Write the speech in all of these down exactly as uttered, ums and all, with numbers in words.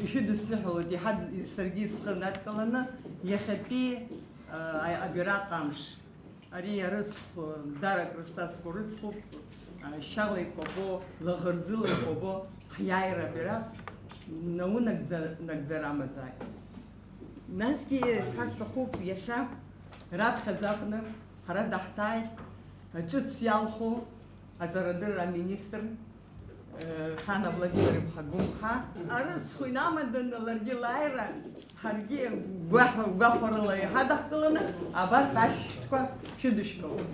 Шәыдысныҳәалоит, иҳад-, саргьы схы надкыланы, иахьатәи, а, абираҟ амш. Ари арыцхә, дара крызҭазго рыцхәуп, а, шьала икәабо, лаӷырӡыла икәабо ҳиааира абираҟ наунагӡа-, нагӡар амазааит. Насгьы исҳәар сҭахуп, иахьа раԥхьаӡа акәны ҳара даҳҭааит ҿыц иалху аҵарадырра аминистр, Хана Владимир-иԥҳа Гәымҳа, арыцхә инамаданы ларгьы лааира, ҳаргьы гәаҳ-, гәахәарыла иҳадаҳкыланы, абарҭ ашәҭқәа шәыдышәкылоит.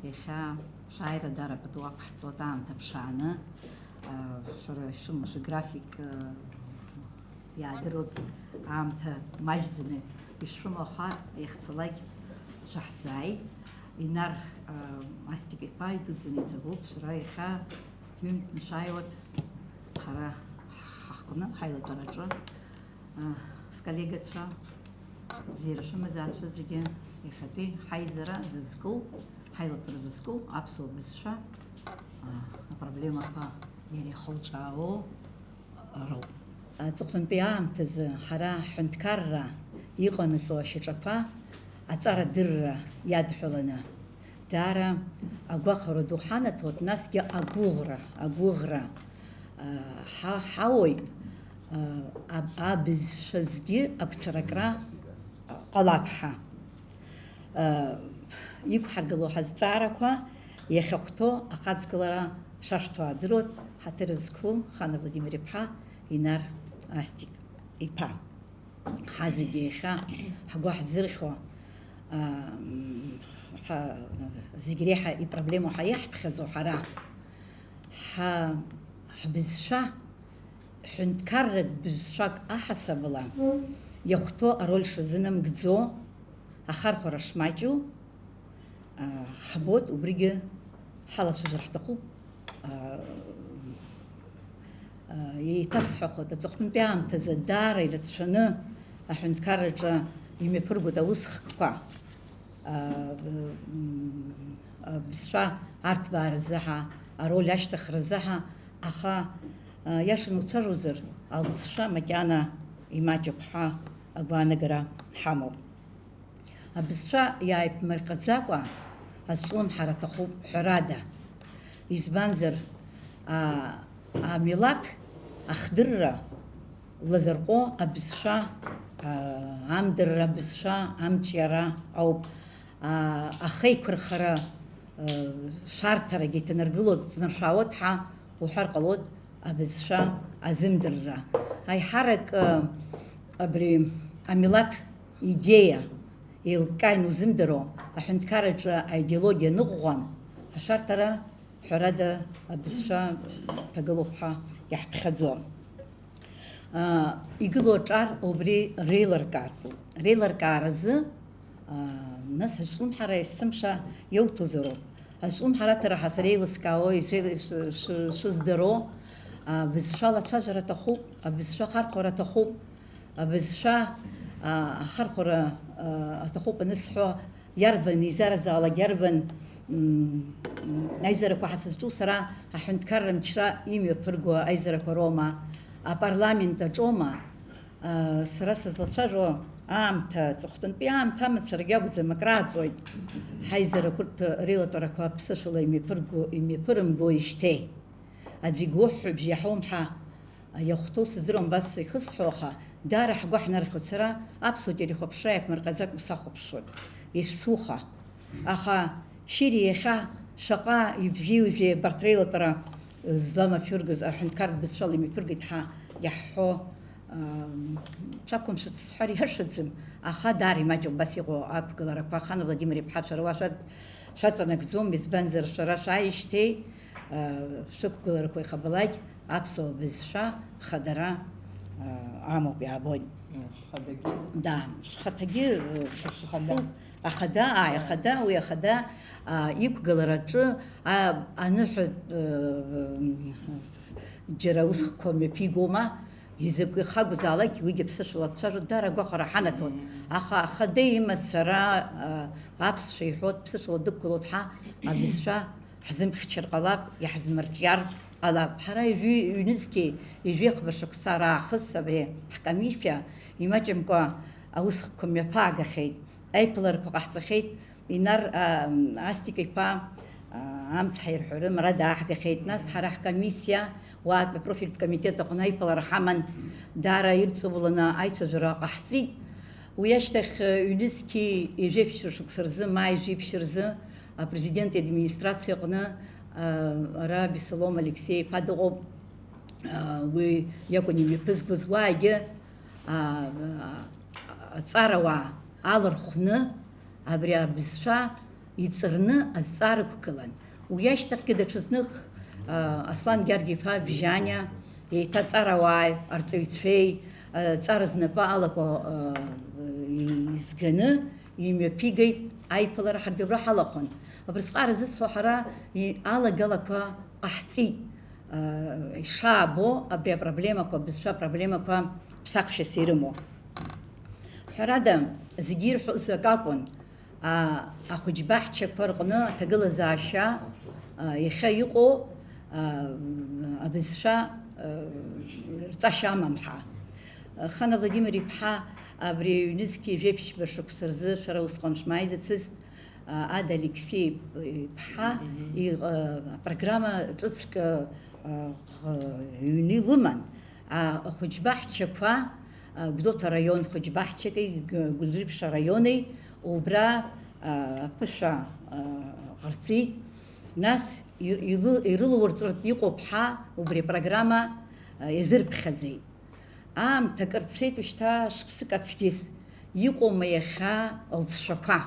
Иахьа шәааира дара пату ақәҳҵоит аамҭа ԥшааны, шәара ишәымоу шәграфик иаадыруеит, аамҭа маҷӡаны ишшәымоу аха иахьцалак шәаҳзааит. Инар, а, Астик-иԥа идуӡӡаны иҭабуп, шәара иахьа ҩынтә ншәааиуеит ҳара ҳхы-, ҳаҟны, ҳаилатәараҿы, а, сколлегацәа, бзиара шәымазаацәа зегьы, иахьатәи ҳаизара зызку, ҳаилатәара зызку аԥсуа бызшәа, а, апроблемақәа иара ихылҿиаау роуп. Аҵыхәтәантәи аамҭазы ҳара ҳҳәынҭқарра иҟанаҵо ашьаҿақәа аҵарадырра иадҳәаланы, даара агәахәара ду ҳанаҭоит, насгьы агәыӷра, агәыӷра, а, ҳа-, ҳауеит, а, аб-, абызшәазгьы агәцаракра ҟалап ҳәа. Иқәҳаргылоу ҳазҵаарақәа иахьахәҭоу ахаҵгылара шашәҭо адыруеит, ҳаҭыр зқәу Хана Владимир-иԥҳа Инар Астик-иԥа. Ҳа зегьы иахьа ҳгәы ҳзырхьуа, ҳа зегь реиҳа ипроблемоу ҳа иаҳԥхьаӡо ҳара, ҳа ҳбызшәа ҳәынҭқарратә бызшәак аҳасабала иахәҭоу ароль шазынамгӡо, ахархәара шмаҷу, а, ҳбоит, убригьы ҳалацәажәар ҳҭахуп. А, а, еиҭасҳәахоит, аҵыхәтәантәи аамҭазы даара ирацәаны аҳәынҭқарраҿы имҩаԥыргоит аусхкқәа. А, м, абызшәа арҭбааразы ҳәа, ароль ашьҭыхразы ҳәа, аха, а, иашаны уцәажәозар, алҵшәа макьана имаҷуп ҳәа агәаанагара ҳамоуп. Абызшәа иааиԥмырҟьаӡакәа азҿлымҳара аҭахуп, ҳәарада. Избанзар, а, амилаҭ ахдырра лазырҟәо абызшәа, а, амдырра, абызшәа амҿиара ауп. А, ахеиқәырхара, а, шәарҭарагьы иҭанаргылоит, ҵнаршәаауеит ҳәа уҳәар ҟалоит, абызшәа азымдырра. Аиҳарак, а, абри амилаҭ идеиа еилкаа ианузымдыруа, аҳәынҭқарраҿы аидеологиа ныҟәӷәан, ашәарҭара, ҳәарада, абызшәа ҭагылоуп ҳәа иаҳԥхьаӡо. Аа, игылоу аҿар убри реилыркаартә. Реилыркааразы, аа, нас азҿлымҳара есымша иауҭозароуп. Азҿлымҳара аҭара ҳа сара еилыскаауа ишеи-, ш-, ш-, шыздыруа, абызшәала ацәажәара аҭахуп, абызшәа ахархәара аҭахуп, абызшәа, аа, ахархәара, аа, аҭахуп анысҳәо, иарбан еизаразаалак, иарбан, м, аизарақәа ҳа сызҿу сара аҳәынҭқарра мчра имҩаԥырго аизарақәа роума, апарламент аҿоума, а, сара сызлацәажәо аамҭа, аҵыхәтәантәи аамҭа амацарагьы акәӡам, акрааҵуеит. Ҳаизарақәа рҭ-, реилатәарақәа аԥсышәала имҩаԥырго, имҩаԥырымгоижьҭеи. Аӡә игәыҳәҳәабжь иаҳауам ҳәа иахәҭоу сыздыруам, абас ихысҳәо, аха даара ҳгәы ҳнархьуеит. Сара аԥсуа телехәаԥшра иаԥмырҟьаӡакәа сахәаԥшуеит, есуха. Аха Шьыри иахьа шаҟа ибзиоузеи абарҭ реилатәара зламаԥиугаз аҳәынҭқарратә бызшәала имҩаԥыргеит ҳәа иаҳҳәо, ам, шәақәымшәац сҳәар иашаӡам, аха даара имаҷуп абас иҟоу ақәгыларақәа. Хана Владимир-иԥҳа, шәара уа шәа-, шәаҵанакӡом, избанзар, шәара шәааижьҭеи, а, шәықәгыларақәа ихабалак аԥсуа бызшәа хадара, а, амоуп, иаабоит. Хадагьы? Да, шәхаҭагьы, э, шәыԥсуп. Ахада, ааи, ахада, уи ахада, а, иқәгылараҿы, а, аныҳәа, э, џьара усхқәа мҩаԥигома, изакә ихагәзаалак, уигьы ԥсышәала дцәажәо, даара агәахәара ҳанаҭон. Мм. Аха ахада имацара, а, аԥсшәа иҳәоит, ԥсышәала дықәгылоит ҳәа, абызшәа ҳзымхьчар ҟалап, иаҳзмырҿиар Ала, ҳара ҩажәи ҩнызқьи ҩажәи хәба шықәса раахыс абри ҳкомиссиа имаҷымкәа аусхкқәа мҩаԥаагахьеит, аиԥыларақәа ҟаҳҵахьеит, Инар, а, Астик-иԥа, а, амц ҳаирҳәарым, ара дааҳгахьеит. Нас ҳара ҳкомиссиа, уаатәи апрофильтә комитет аҟны аиԥылара ҳаман, даара ирҵауланы аицәажәара ҟаҳҵеит. Уи ашьҭахь, ҩнызқьи ҩажәеиԥшьра шықәса рзы, маи жәиԥшь рзы, апрезидент иадминистрациа аҟны, а, ара Беслом Алексеи-иԥа дыҟоуп, а, уи иакәын имҩаԥызгоз, уаагьы, а, а, аҵарауаа алархәны абри абызшәа иҵарны азҵаара ықәгылан. Уи ашьҭахьгьы даҽазных, а, Аслан Гьаргь-иԥа Бжьаниа, еиҭа аҵарауааи арҵаҩцәеи, а, аҵара знапы алаку, а, изганы имҩаԥигеит, аиԥылара ҳаргьы абра ҳалахәын. Абрысҟара зысҳәо ҳара и-, алагалақәа ҟаҳҵеит, а, ишаабо абри апроблемақәа, абызшәа апроблемақәа ԥсахшьас ирымоу. Ҳәарада, зегьы ирҳәоз акакәын, а, ахәыҷбаҳчақәа рҟны аҭагылазаашьа, а, иахьа иҟоу, а, абызшәа, а, рҵашьа амам ҳәа. Хана Владимир-иԥҳа абри ҩнызқьи жәеиԥшьба шықәса рзы шәара усҟан шәмааизацызт, а, Ада Алексеи-иԥҳа Мгм. и-, а, апрограмма ҿыцк, а, ӷ-, ҩны илыман. А, ахәыҷбаҳчақәа, а, Гәдоуҭа араион хәыҷбаҳчаки, Г-, Гәылрыԥшь араиони убра, а, аԥышәа, а, ҟарҵеит. Нас ир-, илы-, ирылаурҵәартә иҟоуп ҳәа убри апрограмма, а, иазырԥхьаӡеит. Аамҭа акыр цеит, уажәшьҭа шықәсык аҵкьыс. Иҟоума иахьа лҵшәақәа?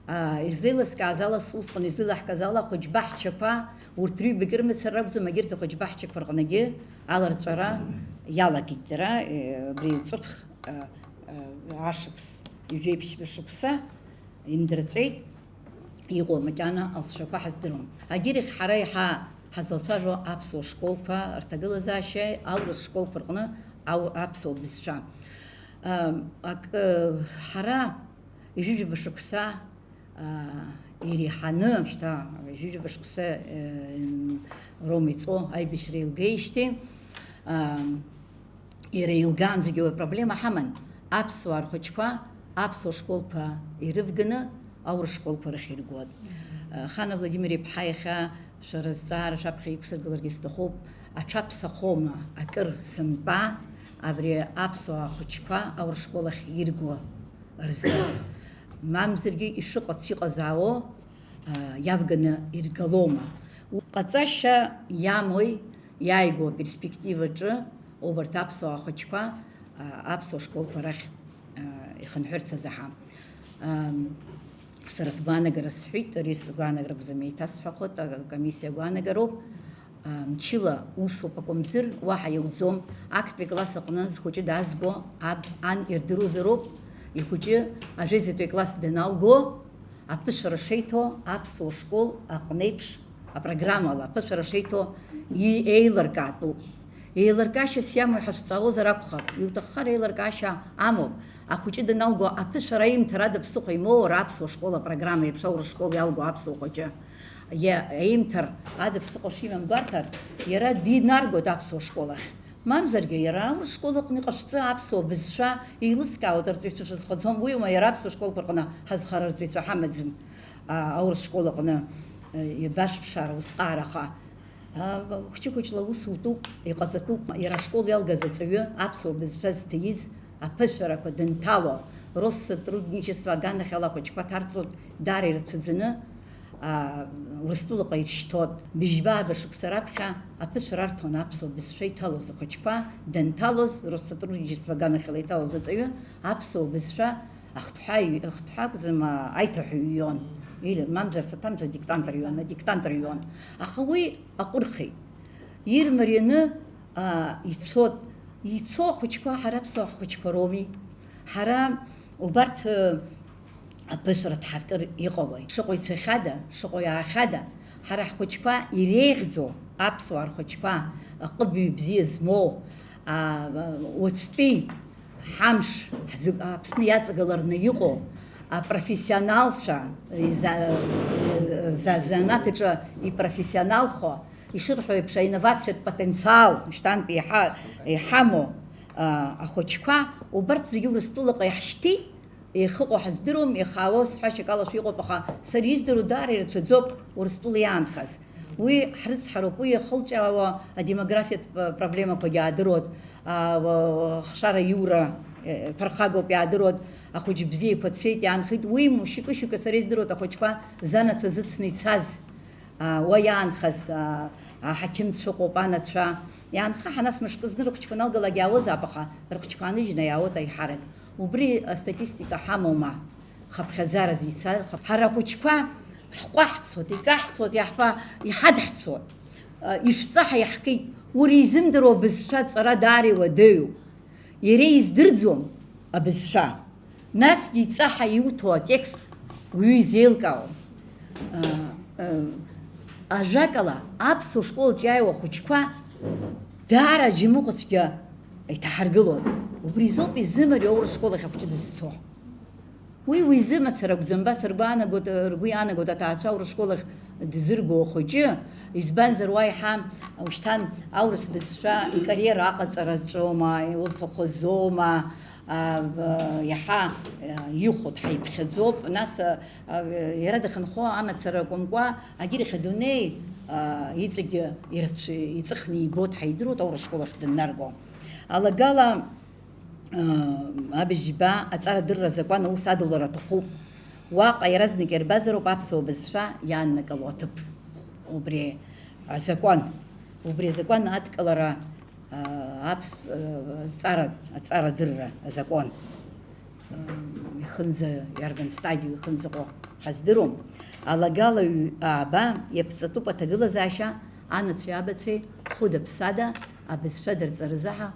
Аа, излеилыскааз ала, усҟан излеилаҳкааз ала, ахәыҷбаҳчақәа, урҭ рыҩбагьы рымацара ракәӡам, егьырҭ ахәыҷбаҳчақәа рҟынгьы аларҵәара иалагеит дара, э, абри ҵыԥх, э, э, ашықәс, ҩажәеиԥшьба шықәса индырҵәеит, иҟоу макьана алҵшәақәа ҳаздыруам. Агьырахь ҳара иаҳа ҳазлацәажәо аԥсуа школқәа рҭагылазаашьа, аурыс школқәа рҟны ау-, аԥсуа бызшәа. Ам, ак, э, ҳара ҩажәижәаба шықәса, а, иреиҳаны, шьҭа ҩажәижәаба шықәса, э, роума иҵо аибашьра еилгеижьҭеи, ам, иара еилгаанӡагьы уи апроблема ҳаман. Аԥсуаа рхәыҷқәа аԥсуа школқәа ирывганы аурыс школқәа рахь иргоит. Мгм. Хана Владимир-иԥҳа иахьа шәара зҵаара шәаԥхьа иқәсыргыларгьы сҭахуп, аҽаԥсахома акыр сымтәа абри аԥсуаа хәыҷқәа аурыс школ ахь ирго рзы? Мамзаргьы ишыҟац иҟазаауа, а, иавганы иргалома? Ҟаҵашьа иамои иааигәоу аперспективаҿы убарҭ аԥсуаа хәыҷқәа, а, аԥсуа школқәа рахь, а, ихынҳәырц азы ҳа. Ам, сара сгәаанагара сҳәеит, ари сгәаанагара акәӡам, еиҭасҳәахоит, акомиссиа агәаанагароуп. А, мчыла усоуп акәымзар, уаҳа иауӡом. Актәи акласс аҟны зхәыҷы даазго аб, ан ирдыруазароуп, ихәыҷы ажәеизатәи акласс даналго, аԥышәара шеиҭо аԥсуа школ аҟнеиԥш апрограммала аԥышәара шеиҭо и-, еилыркаатәуп. Еилыркаашьас иамоу ҳәа шәҵаауозар акәхап, иуҭаххар еилыркаашьа амоуп. Ахәыҷы даналго аԥышәара аимҭар ада ԥсыхәа имоур аԥсуа школ апрограмма еиԥш аурыс школ иалго аԥсуа хәыҷы. Иа-, аимҭар ада ԥсыхәа шимам гәарҭар, иара динаргоит аԥсуа школ ахь. Мамзаргьы, иара аурыс школ аҟны иҟашәҵа аԥсуа бызшәа еилыскаауеит, арҵаҩцәа шәызхаӡом, уиума иара аԥсуа школқәа рҟны ҳазхара арҵаҩцәа ҳамаӡам, а, аурыс школ аҟны, э, иабашәыԥшаара усҟаара, аха, а, хәыҷы-хәыҷла аус утәуп, иҟаҵатәуп, иара ашкол иалгаз аҵаҩы аԥсуа бызшәа зҭиз аԥышәарақәа дынҭало, Россотрудничество аганахьала ахәыҷқәа ҭарҵоит, даара ирацәаӡаны, аа, Урыстәылаҟа иршьҭоит. Быжьба-ааба шықәса раԥхьа аԥышәара арҭон аԥсуа бызшәа иҭалоз ахәыҷқәа, данҭалоз, Россотрудничество аганахьала иҭалоз аҵаҩы аԥсуа бызшәа ахҭҳәа ҩ-, ахҭҳәа акәӡам, аа, аиҭаҳәа ҩҩуан. Или, мамзар саҭамзар адиктант рҩуан, адиктант рҩуан. Аха уи аҟәырхит. Ирмарианы, аа, ицот. Ицо ахәыҷқәа, ҳара аԥсуа ҳхәыҷқәа роуми. Ҳара убарҭ, э, аԥышәара дҳаркыр иҟалои? Шыҟоу ицахьада, шыҟоу иаахьада, ҳара ҳхәыҷқәа иреиӷьӡоу аԥсуаа рхәыҷқәа, аҟыбаҩ бзиа змоу, а, уаҵәтәи ҳамш ҳзы-, Аԥсны иаҵагылараны иҟоу апрофессионалцәа, иза-, за-, занааҭ аҿы ипрофессионалхо, Ишырҳәо еиԥш, аинновациатә потенциал шьҭантәи иҳа-, иҳамоу, а, ахәыҷқәа, убарҭ зегьы Урыстәылаҟа иаҳшьҭит, иахьыҟоу ҳаздыруам, иахьаауа сҳәашьак ала шәыҟоуп, аха сара издыруа даара ирацәаӡоуп Урыстәыла иаанхаз. Уи ҳрыцҳароуп, уи иахылҿиаауа адемографиатә п-, проблемақәагьы аадыруеит, а, в-, хшара иура, э, ԥырхагоуп, иаадыруеит, ахәыҷ бзиақәа цеит, иаанхеит, уимоу, шьыкы-шьыкы сара издыруеит ахәыҷқәа занацәа зыцны ицаз. А, уа иаанхаз, а, аҳақьымцәа ыҟоуп, анацәа. Иаанхаҳа, нас мышкы зны рыхәыҷқәа налгалак иаауазаап, аха рыхәыҷқәа ааныжьны иаауеит аиҳарак. Убри астатистика ҳамоума? Хыԥхьаӡараз ица-, хыԥ-, ҳара ахәыҷқәа ҳҟәаҳцоит, икаҳцоит, иаҳԥа-, иҳадҳцоит. А, ишәҵа ҳәа иаҳкит. Уара изымдыруа бызшәа аҵара даара иуадаҩуп. Иара издырӡом абызшәа. Насгьы иҵаҳа иуҭо атекст уаҩы изеилкаауам. А, а, ажәакала, аԥсуа школаҿ иааиуа ахәыҷқәа даара аџьамыҟәцәгьа иҭаҳаргылон. Убри изоуп изымариоу аурыс школ ахь ахәыҷы дызцо. Уи уизы мацара акәӡам, абас ргәы аанагоит, ргәы иаанагоит аҭаацәа аурыс школ ахь дызырго ахәыҷы, избанзар, уа иаҳа ушьҭан аурыс бызшәа икариера аҟаҵара аҿоума, илфахәы азоума, а, а, иаҳа, а, ихәо дҳаиԥхьаӡоуп, нас, а, а, иара дахьынхо амацара акәымкәа, агьырахь адунеи, а, иҵегьы ирацә-, иҵыхны ибо дҳаидыруеит аурыс школ ахь дыннарго. Алагала, Абыжьба аҵарадырра азакәан аус адулара аҭахуп. Уаҟа иаразнак иарбазароуп аԥсуа бызшәа иааннакыло аҭыԥ. Убри азакәан, убри азакәан адкылара, а, аԥс-, а, аҵара, аҵарадырра азакәан. Ихынӡа, иарбан стадио ихынӡаҟоу ҳаздыруам. Алагала ҩ-, ааба иаԥҵатәуп аҭагылазаашьа, анацәеи абацәеи хәыда-ԥсада абызшәа дырҵаразы ҳа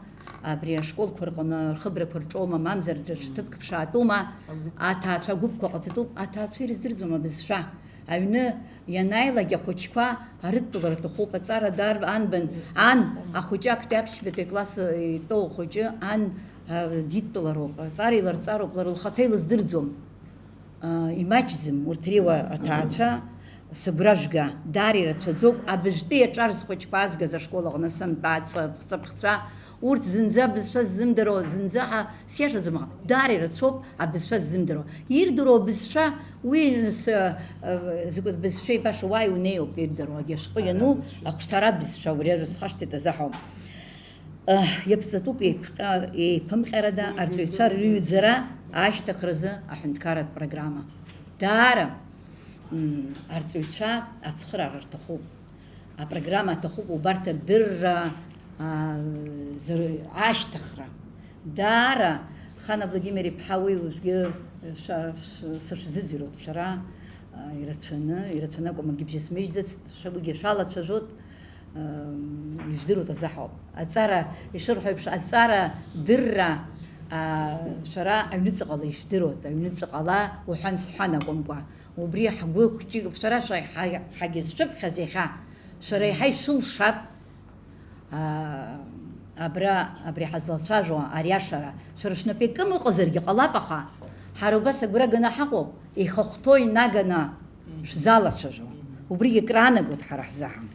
Абри ашколқәа рҟны рхыбрақәа рҿоума, мамзар даҽа ҭыԥк ԥшаатәума, аҭаацәа гәыԥқәа ҟаҵатәуп, аҭаацәа ирыздырӡом абызшәа. Аҩны ианааилак ахәыҷқәа арыдтәалара аҭахуп, аҵара дарб-, анбан, ан, ахәыҷы актәи аԥшьбатәи акласс итәоу ахәыҷы, ан, а, дидтәалароуп, аҵара иларҵароуп, лара лхаҭа илыздырӡом. А, имаҷӡам урҭ реиуа аҭаацәа, сыгәра жәга, даара ирацәаӡоуп, абыжәтәи аҿар зхәыҷқәа азгаз ашкол аҟны сынтәа ҵыԥх-, ҵыԥхцәа, урҭ зынӡа абызшәа ззымдыруа, зынӡа ҳа, сиашаӡам, аха даара ирацәоуп абызшәа ззымдыруа. Ирдыруа абызшәа, уи нас, а, а, закәытә бызшәеи баша уа иунеиуп ирдыруагьы, ашәҟәы иану, ахәшҭара бызшәа, убри ажәа схашҭит азаҳауп. Иаԥҵатәуп еиԥҟьа-, еиԥымҟьарада арҵаҩцәа рыҩӡара ашьҭыхразы аҳәынҭқарратә программа. Даара, м, арҵаҩцәа ацхыраара рҭахуп. Апрограмма аҭахуп убарҭ рдырра, а, зыр-, ашьҭыхра. Даара, Хана Владимир-иԥҳа, уи уажәгьы шәа-, шә-, сышәзыӡырҩуеит сара, а, ирацәаны, ирацәаны акәым, акгьы бжьысмыжьӡацт, шәа-, уигьы шәалацәажәоит. Ижәдыруеит азаҳауп. Аҵара, ишырҳәо еиԥш, аҵара дырра, а, шәара аҩныҵҟала ижәдыруеит, аҩныҵҟала уҳәан-сҳәан акәымкәа. Убри ҳгәы хәҷы, шәара шәа-, ҳа-, ҳагьызшәыԥхьаз иахьа, шәара еиҳа ишәылшап, а, абра, абри ҳазлацәажәо ариашара. Шәара шәнапы иакым ыҟазаргьы ҟалап, аха ҳара убас агәра ганы ҳаҟоуп, ихахәҭоу инаганы шәзалацәажәо. Убригьы краанагоит ҳара ҳзаҳан.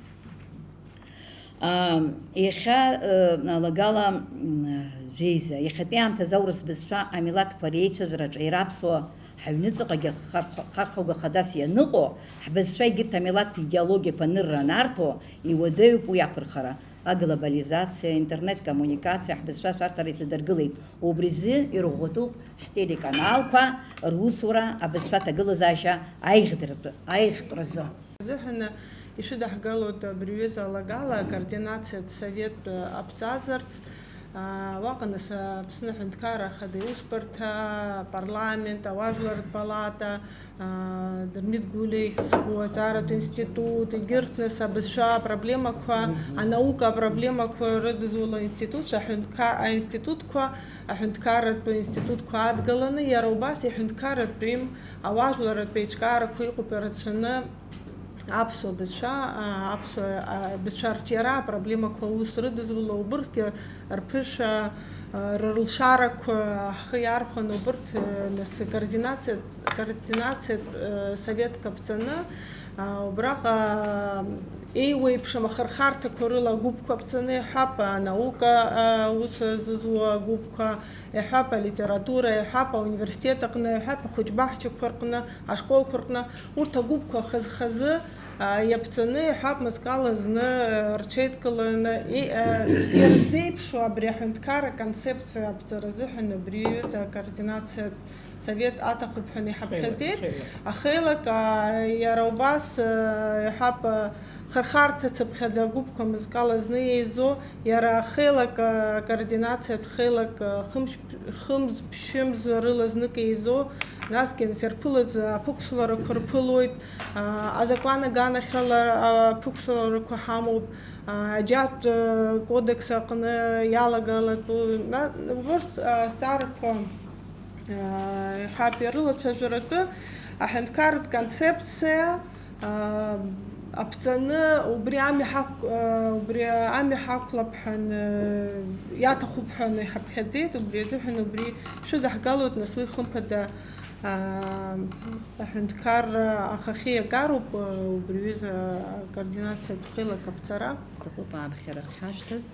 Ам, иахьа, э, алагала, м, жәеиза, иахьатәи аамҭазы аурыс бызшәа амилаҭқәа реицәажәараҿы иара аԥсуа ҳаҩныҵҟагьы харх-, хархәага хадас ианыҟоу, ҳбызшәа егьырҭ амилаҭ идеологиақәа анырра анарҭо, иуадаҩуп уи ақәырхара. Аглобализациа, аинтернет-коммуникациа ҳбызшәа ашәарҭара иҭадыргылеит. Убри азы ирӷәӷәатәуп ҳтелеканалқәа русура, абызшәа аҭагылазаашьа аиӷьтәразы. Азыҳәан ишәыдаҳгалоит абри аҩыза алагала акоординациатә совет аԥҵазарц. Уаҟа нас Аԥсны Аҳәынҭқарра Ахада Аусбарҭа, апарламент, ауаажәларратә палата, Дырмит Гәлиа ихьӡ зху аҵаратә институт, егьырҭ нас абызшәа апроблемақәа, анаука апроблемақәа рыдызуло аинститутцәа, аҳәынҭқа-, аинститутқәа, аҳәынҭқарратә институтқәа адгаланы, иара убас иҳәынҭқарратәим, ауаажәларратә еиҿкаарақәа иҟоуп ирацәаны аԥсуа бызшәа, а, аԥсуа, а, бызшәа арҿиара апроблемақәа аус рыдызуло убырҭгьы рԥышәа, а, рылшарақәа ҳхы иархәаны убырҭ, а, нас координациа, координациатә, а, совет каԥҵаны, а, убраҟа, а, Еиуеиԥшым ахырхарҭақәа рыла агәыԥқәа ԥҵаны иҳәап, анаука, а, ус зызуа агәыԥқәа иҳәап, алитература иҳәап, ауниверситет аҟны иҳәап, ахәыҷбаҳчақәа рҟны, ашколқәа рҟны, урҭ агәыԥқәа хаз-хазы, а, иаԥҵаны иҳәап, мызкала зны, а, рҽеидкыланы, и-, а, ирзеиԥшу абри аҳәынҭқарра аконцепциа аԥҵара азыҳәан абри аҩыза акоординациатә совет аҭахуп ҳәа иҳаԥхьаӡеит. Ахеилак, а, иара убас, а, иҳәап, а, хырхарҭа цыԥхьаӡа агәыԥқәа мызкала зны еизо, иара ахеилак, а, координациатә хеилак, а, хымш-, хымз-ԥшьымз рыла знык еизо, насгьы ансырԥылаз аԥықәсларақәа рԥылоит, а, азакәан аганахьала аԥықәсларақәа ҳамоуп, а, аџьатә, а, кодекс аҟны иалагалатәу, на-, убырҭ, а, азҵаарақәа. Иҳәап, ирылацәажәаратәы аҳәынҭқарратә концепциа, аа, аԥҵаны убри ами ҳақә-, аа, убри ами ҳақәлап ҳәа ны-, иаҭахуп ҳәа ны иҳаԥхьаӡеит, убри азыҳәан убри шәыдаҳгалоит, нас уи хымԥада, аа, аҳәынҭқарра ахахьы иагароуп, аа, убри аҩыза акоординациатә хеилак аԥҵара. Сҭахуп ааԥхьара ахьҳашәҭаз.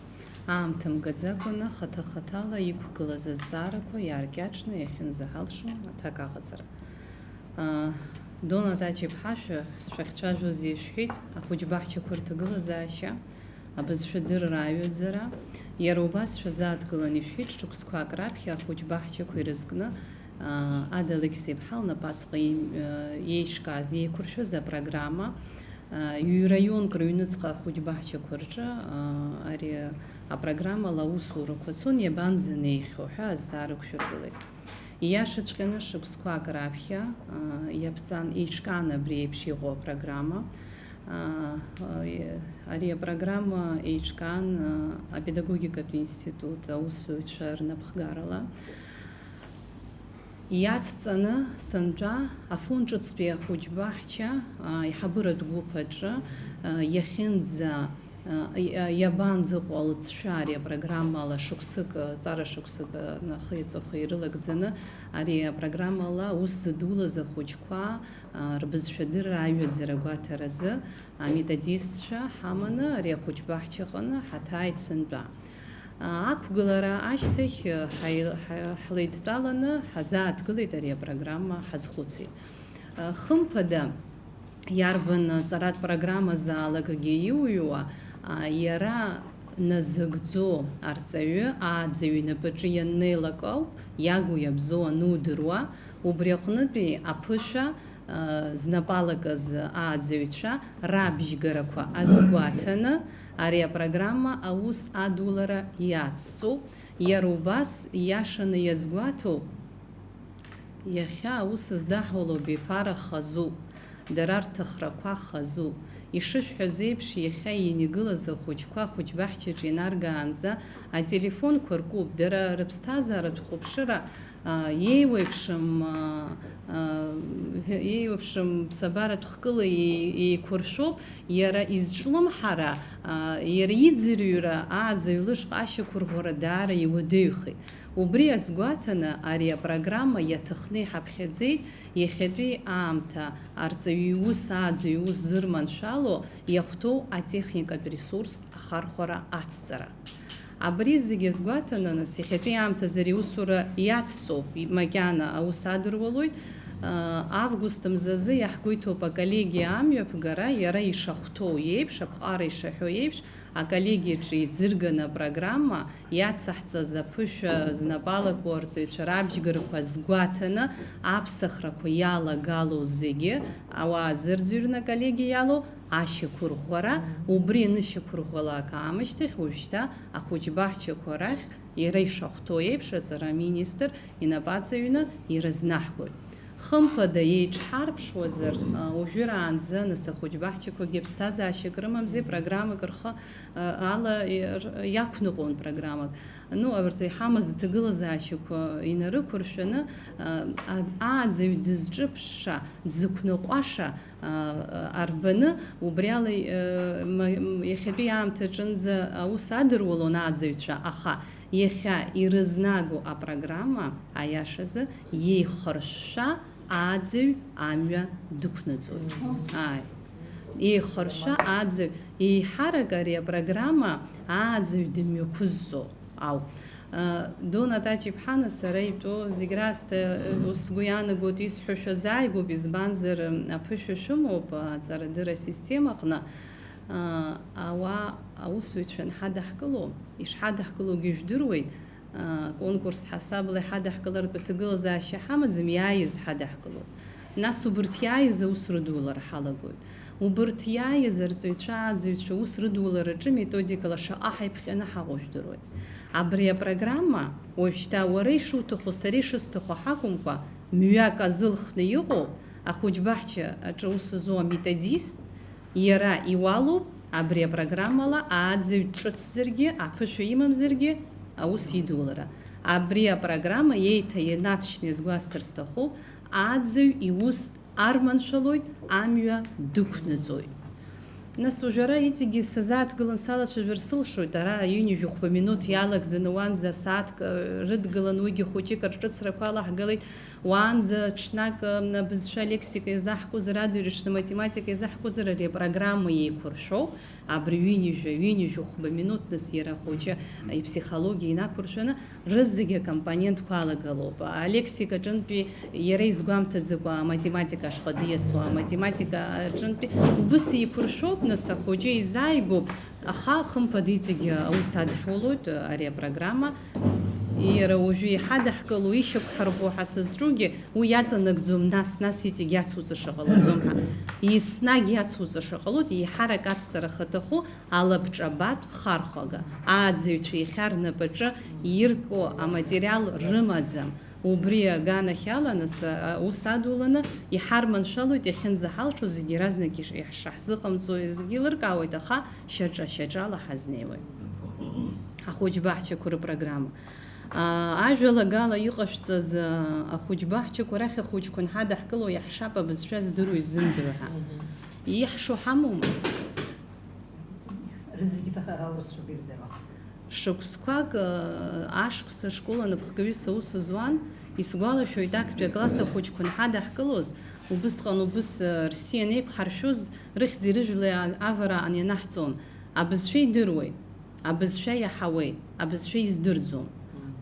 Аамҭа мгаӡакәаны, хаҭа-хаҭала иқәгылаз азҵаарақәа иааркьаҿны иахьынӡаҳалшо аҭак аҟаҵара. Аа, Дона Тач-иԥҳа, шәа-, шәахьцәажәоз ишәҳәеит, ахәыҷбаҳчақәа рҭагылазаашьа, абызшәадырра аҩаӡара. Иара убас шәазааҭгылан ишәҳәеит, шықәсқәак раԥхьа ахәыҷбаҳчақәа ирызкны, аа, Ада Алықьса-иԥҳа лнапаҵҟа им-, еиҿкааз, еиқәыршәаз апрограмма, Ҩ-раионк рыҩныҵҟа ахәыҷбаҳчақәа рҿы, аа, ари апрограммала аусурақәа цон, иабанӡанеихьоу ҳәа азҵаара ықәшәыргылеит. Ииашаҵәҟьаны шықәсқәак раԥхьа, аа, иаԥҵан, еиҿкаан абри еиԥш иҟоу апрограмма. Аа, ари апрограмма еиҿкаан, аа, апедагогикатә институт аусзуҩцәа рнапхгарала. Иацҵаны сынтәа Афон ҿыцтәи ахәыҷбаҳча, а, аиҳабыратә гәыԥ аҿы, а, иахьынӡа, а, и-, а, иабанӡаҟоу алҵшәа ари апрограммала шықәсык, а, ҵара шықәсык, а, ахи аҵыхәеи ирылагӡаны ари апрограммала аус зыдулаз ахәыҷқәа, а, рбызшәадырра аҩаӡара агәаҭаразы аметодистцәа ҳаманы ари ахәыҷбаҳчаҟны ҳаҭааит сынтәа. Ақәгылара ашьҭахь, ҳаи-, ҳа-, ҳлеидтәаланы ҳазааҭгылеит ари апрограмма ҳазхәыцит. Хымԥада, иарбан ҵаратә программазаалакгьы иуҩуа, иара назыгӡо арҵаҩы, ааӡаҩ инапаҿы ианнеилак ауп, иагу иабзоу анудыруа, убри аҟнытәи аԥышәа, знапы алакыз ааӡаҩцәа рабжьгарақәа азгәаҭаны, ари апрограмма аус адулара иацҵоуп. Иара убас, ииашаны иазгәаҭоуп, иахьа аус здаҳуло абиԥара хазуп, дара рҭахрақәа хазуп. Ишышәҳәаз еиԥш, иахьа инигылаз ахәыҷқәа ахәыҷбаҳчаҿы инаргаанӡа ателефонқәа ркуп, дара рыԥсҭазааратә хәаԥшыра, а, еиуеиԥшым, а, а, еиуеиԥшым ԥсабаратә хкыла еи-, еиқәыршәоуп, иара изҿлымҳара, а, иара иӡырҩра ааӡаҩ лышҟа ашьақәырӷәӷәара даара иуадаҩхеит. Убри азгәаҭаны, ари апрограмма иаҭахны иҳаԥхьаӡеит, иахьатәи аамҭа арҵаҩы иус, ааӡаҩ иус зырманшәало иахәҭоу атехникатә ресурс ахархәара ацҵара. Абри зегьы азгәаҭаны, нас, иахьатәи аамҭазы ари аусура иацҵоуп, макьана аус адыруалоит. Август мзазы иаҳгәеиҭоуп аколлегиа амҩаԥгара, иара ишахәҭоу еиԥш, аԥҟара ишаҳәо еиԥш, аколлегиаҿы иӡырганы апрограмма иацаҳҵаз аԥышәа знапы алаку арҵаҩцәа рабжьгарақәа азгәаҭаны, аԥсахрақәа иалагало зегьы, ауаа зырӡырҩны аколлегиа иалоу ашьақәырӷәӷәара, убри анышьақәырӷәӷәалак аамышьҭахь, уажәшьҭа ахәыҷбаҳчақәа рахь иара ишахәҭоу еиԥш аҵара аминистр инапы аҵаҩны ирызнаҳгоит. Хымԥада, еиҿҳарԥшуазар, а, уажәраанӡа, нас, ахәыҷбаҳчақәагьы ԥсҭазаашьак рымамзи, программак рхы, а, ала, и-, р-, иақәныҟәон программак. Ну, абарҭ иҳамаз аҭагылазаашьақәа инарықәыршәаны, а, а-, ааӡаҩ дызҿыԥшша, дзықәныҟәаша, а, а, арбаны, убри ала, э, ма-, м-, иахьатәи аамҭа аҿынӡа аус адыруалон ааӡаҩцәа, аха иахьа ирызнаго апрограмма, аиашазы, иеихыршәшәа ааӡаҩ амҩа дықәнаҵоит. Ааи. Еихыршәа аӡаҩ, еиҳарак ари апрограмма ааӡаҩ дымҩақәызҵо ауп. Дона Таҷ-иԥҳа, нас ара итәоу зегь раасҭа, сгәы иаанагоит, исҳәо шәазааигәоуп, избанзар, аԥышәа шәымоуп аҵарадырра асистемаҟны. Ауаа, аусзуҩцәа анҳадаҳкыло, ишҳадаҳкылогьы жәдыруеит, конкурс ҳасабла иҳадаҳкылартә аҭагылазаашьа ҳамаӡам, иааиз ҳадаҳкылоит. Нас убырҭ иааиз аус рыдулара ҳалагоит. Убырҭ иааиз арҵаҩцәа, ааӡаҩцәа аус рыдулараҿы методикала шаҟа ҳаиԥхьаны ҳаҟоу жәдыруеит. Абри апрограмма, уажәшьҭа уара ишуҭаху, сара ишысҭаху ҳакәымкәа, мҩак азылхны иҟоу, ахәыҷбаҳча аҿы аус зуа аметодист, иара иуалуп абри апрограммала ааӡаҩ дҿыцзаргьы, аԥышәа имамзаргьы аус идулара. Абри апрограмма еиҭа ианацшьны иазгәасҭар сҭахуп, ааӡаҩ иус арманшәалоит, амҩа дықәнаҵоит. Нас уажәы ара иҵегьы сазааҭгылан салацәажәар сылшоит, ара ҩынҩажәи хәба минуҭ иалагӡаны уанӡа сааҭк, э, рыдгылан уигьы хәыҷык рҿыцрақәа алаҳгалеит, уаанӡа ҽнак, э, абызшәа алексика иазаҳкузар, адырҩаҽны аматематика иазаҳкузар, ари апрограмма еиқәыршәоуп, абри ҩынҩажәа, ҩынҩажәи хәба минуҭ, нас иара ахәыҷы, э, иԥсихологиа инақәыршәаны, рызегьы акомпонентқәа алагалоуп. Алексика аҿынтәи иара изгәамҭаӡакәа аматематика ашҟа диасуа, аматематика аҿынтәи убыс еиқәыршәоуп, нас ахәыҷы изааигәоуп, аха хымԥада иҵегь аус адҳулоит ари апрограмма. Иара уажәы иҳадаҳкыло, ишьақәҳарӷәӷәо ҳәа сызҿугьы уи иаҵанакӡом, нас, нас иҵегь иацуҵаша ҟалаӡом ҳәа. Еснагь иацуҵаша ҟалоит, еиҳарак ацҵара хаҭаху, алабҿабатә хархәага, ааӡаҩцәа иахьа рнапаҿы ирку аматериал рымаӡам. Убри аганахьала, нас, а, ус адуланы иҳарманшәалоит, иахьынӡаҳалшо зегьы иаразнак иш-, ишаҳзыҟамҵо зегьы еилыркаауеит, аха шьаҿа-шьаҿала ҳазнеиуеит. Ахәыҷбаҳчақәа рыпрограмма. А, ажәалагала иҟашәҵаз, а, ахәыҷбаҳчақәа рахь ахәыҷқәа анҳадаҳкыло иаҳшап абызшәа здыруа изымдыруа ҳәа. Мгм. Ииаҳшо ҳамоума? Рызегьы аурысшәа бирдыруа. Шықәсқәак, э, ашықәс ашкол анапхгаҩыс аус зуан, исгәалашәоит, актәи акласс ахәыҷқәа анҳадаҳкылоз, убысҟан убыс, э, рсиа анеиқәҳаршәоз, рыхьӡи рыжәлеи а-, авараан ианаҳҵон. Абызшәа идыруеит, абызшәа иаҳауеит, абызшәа издырӡом.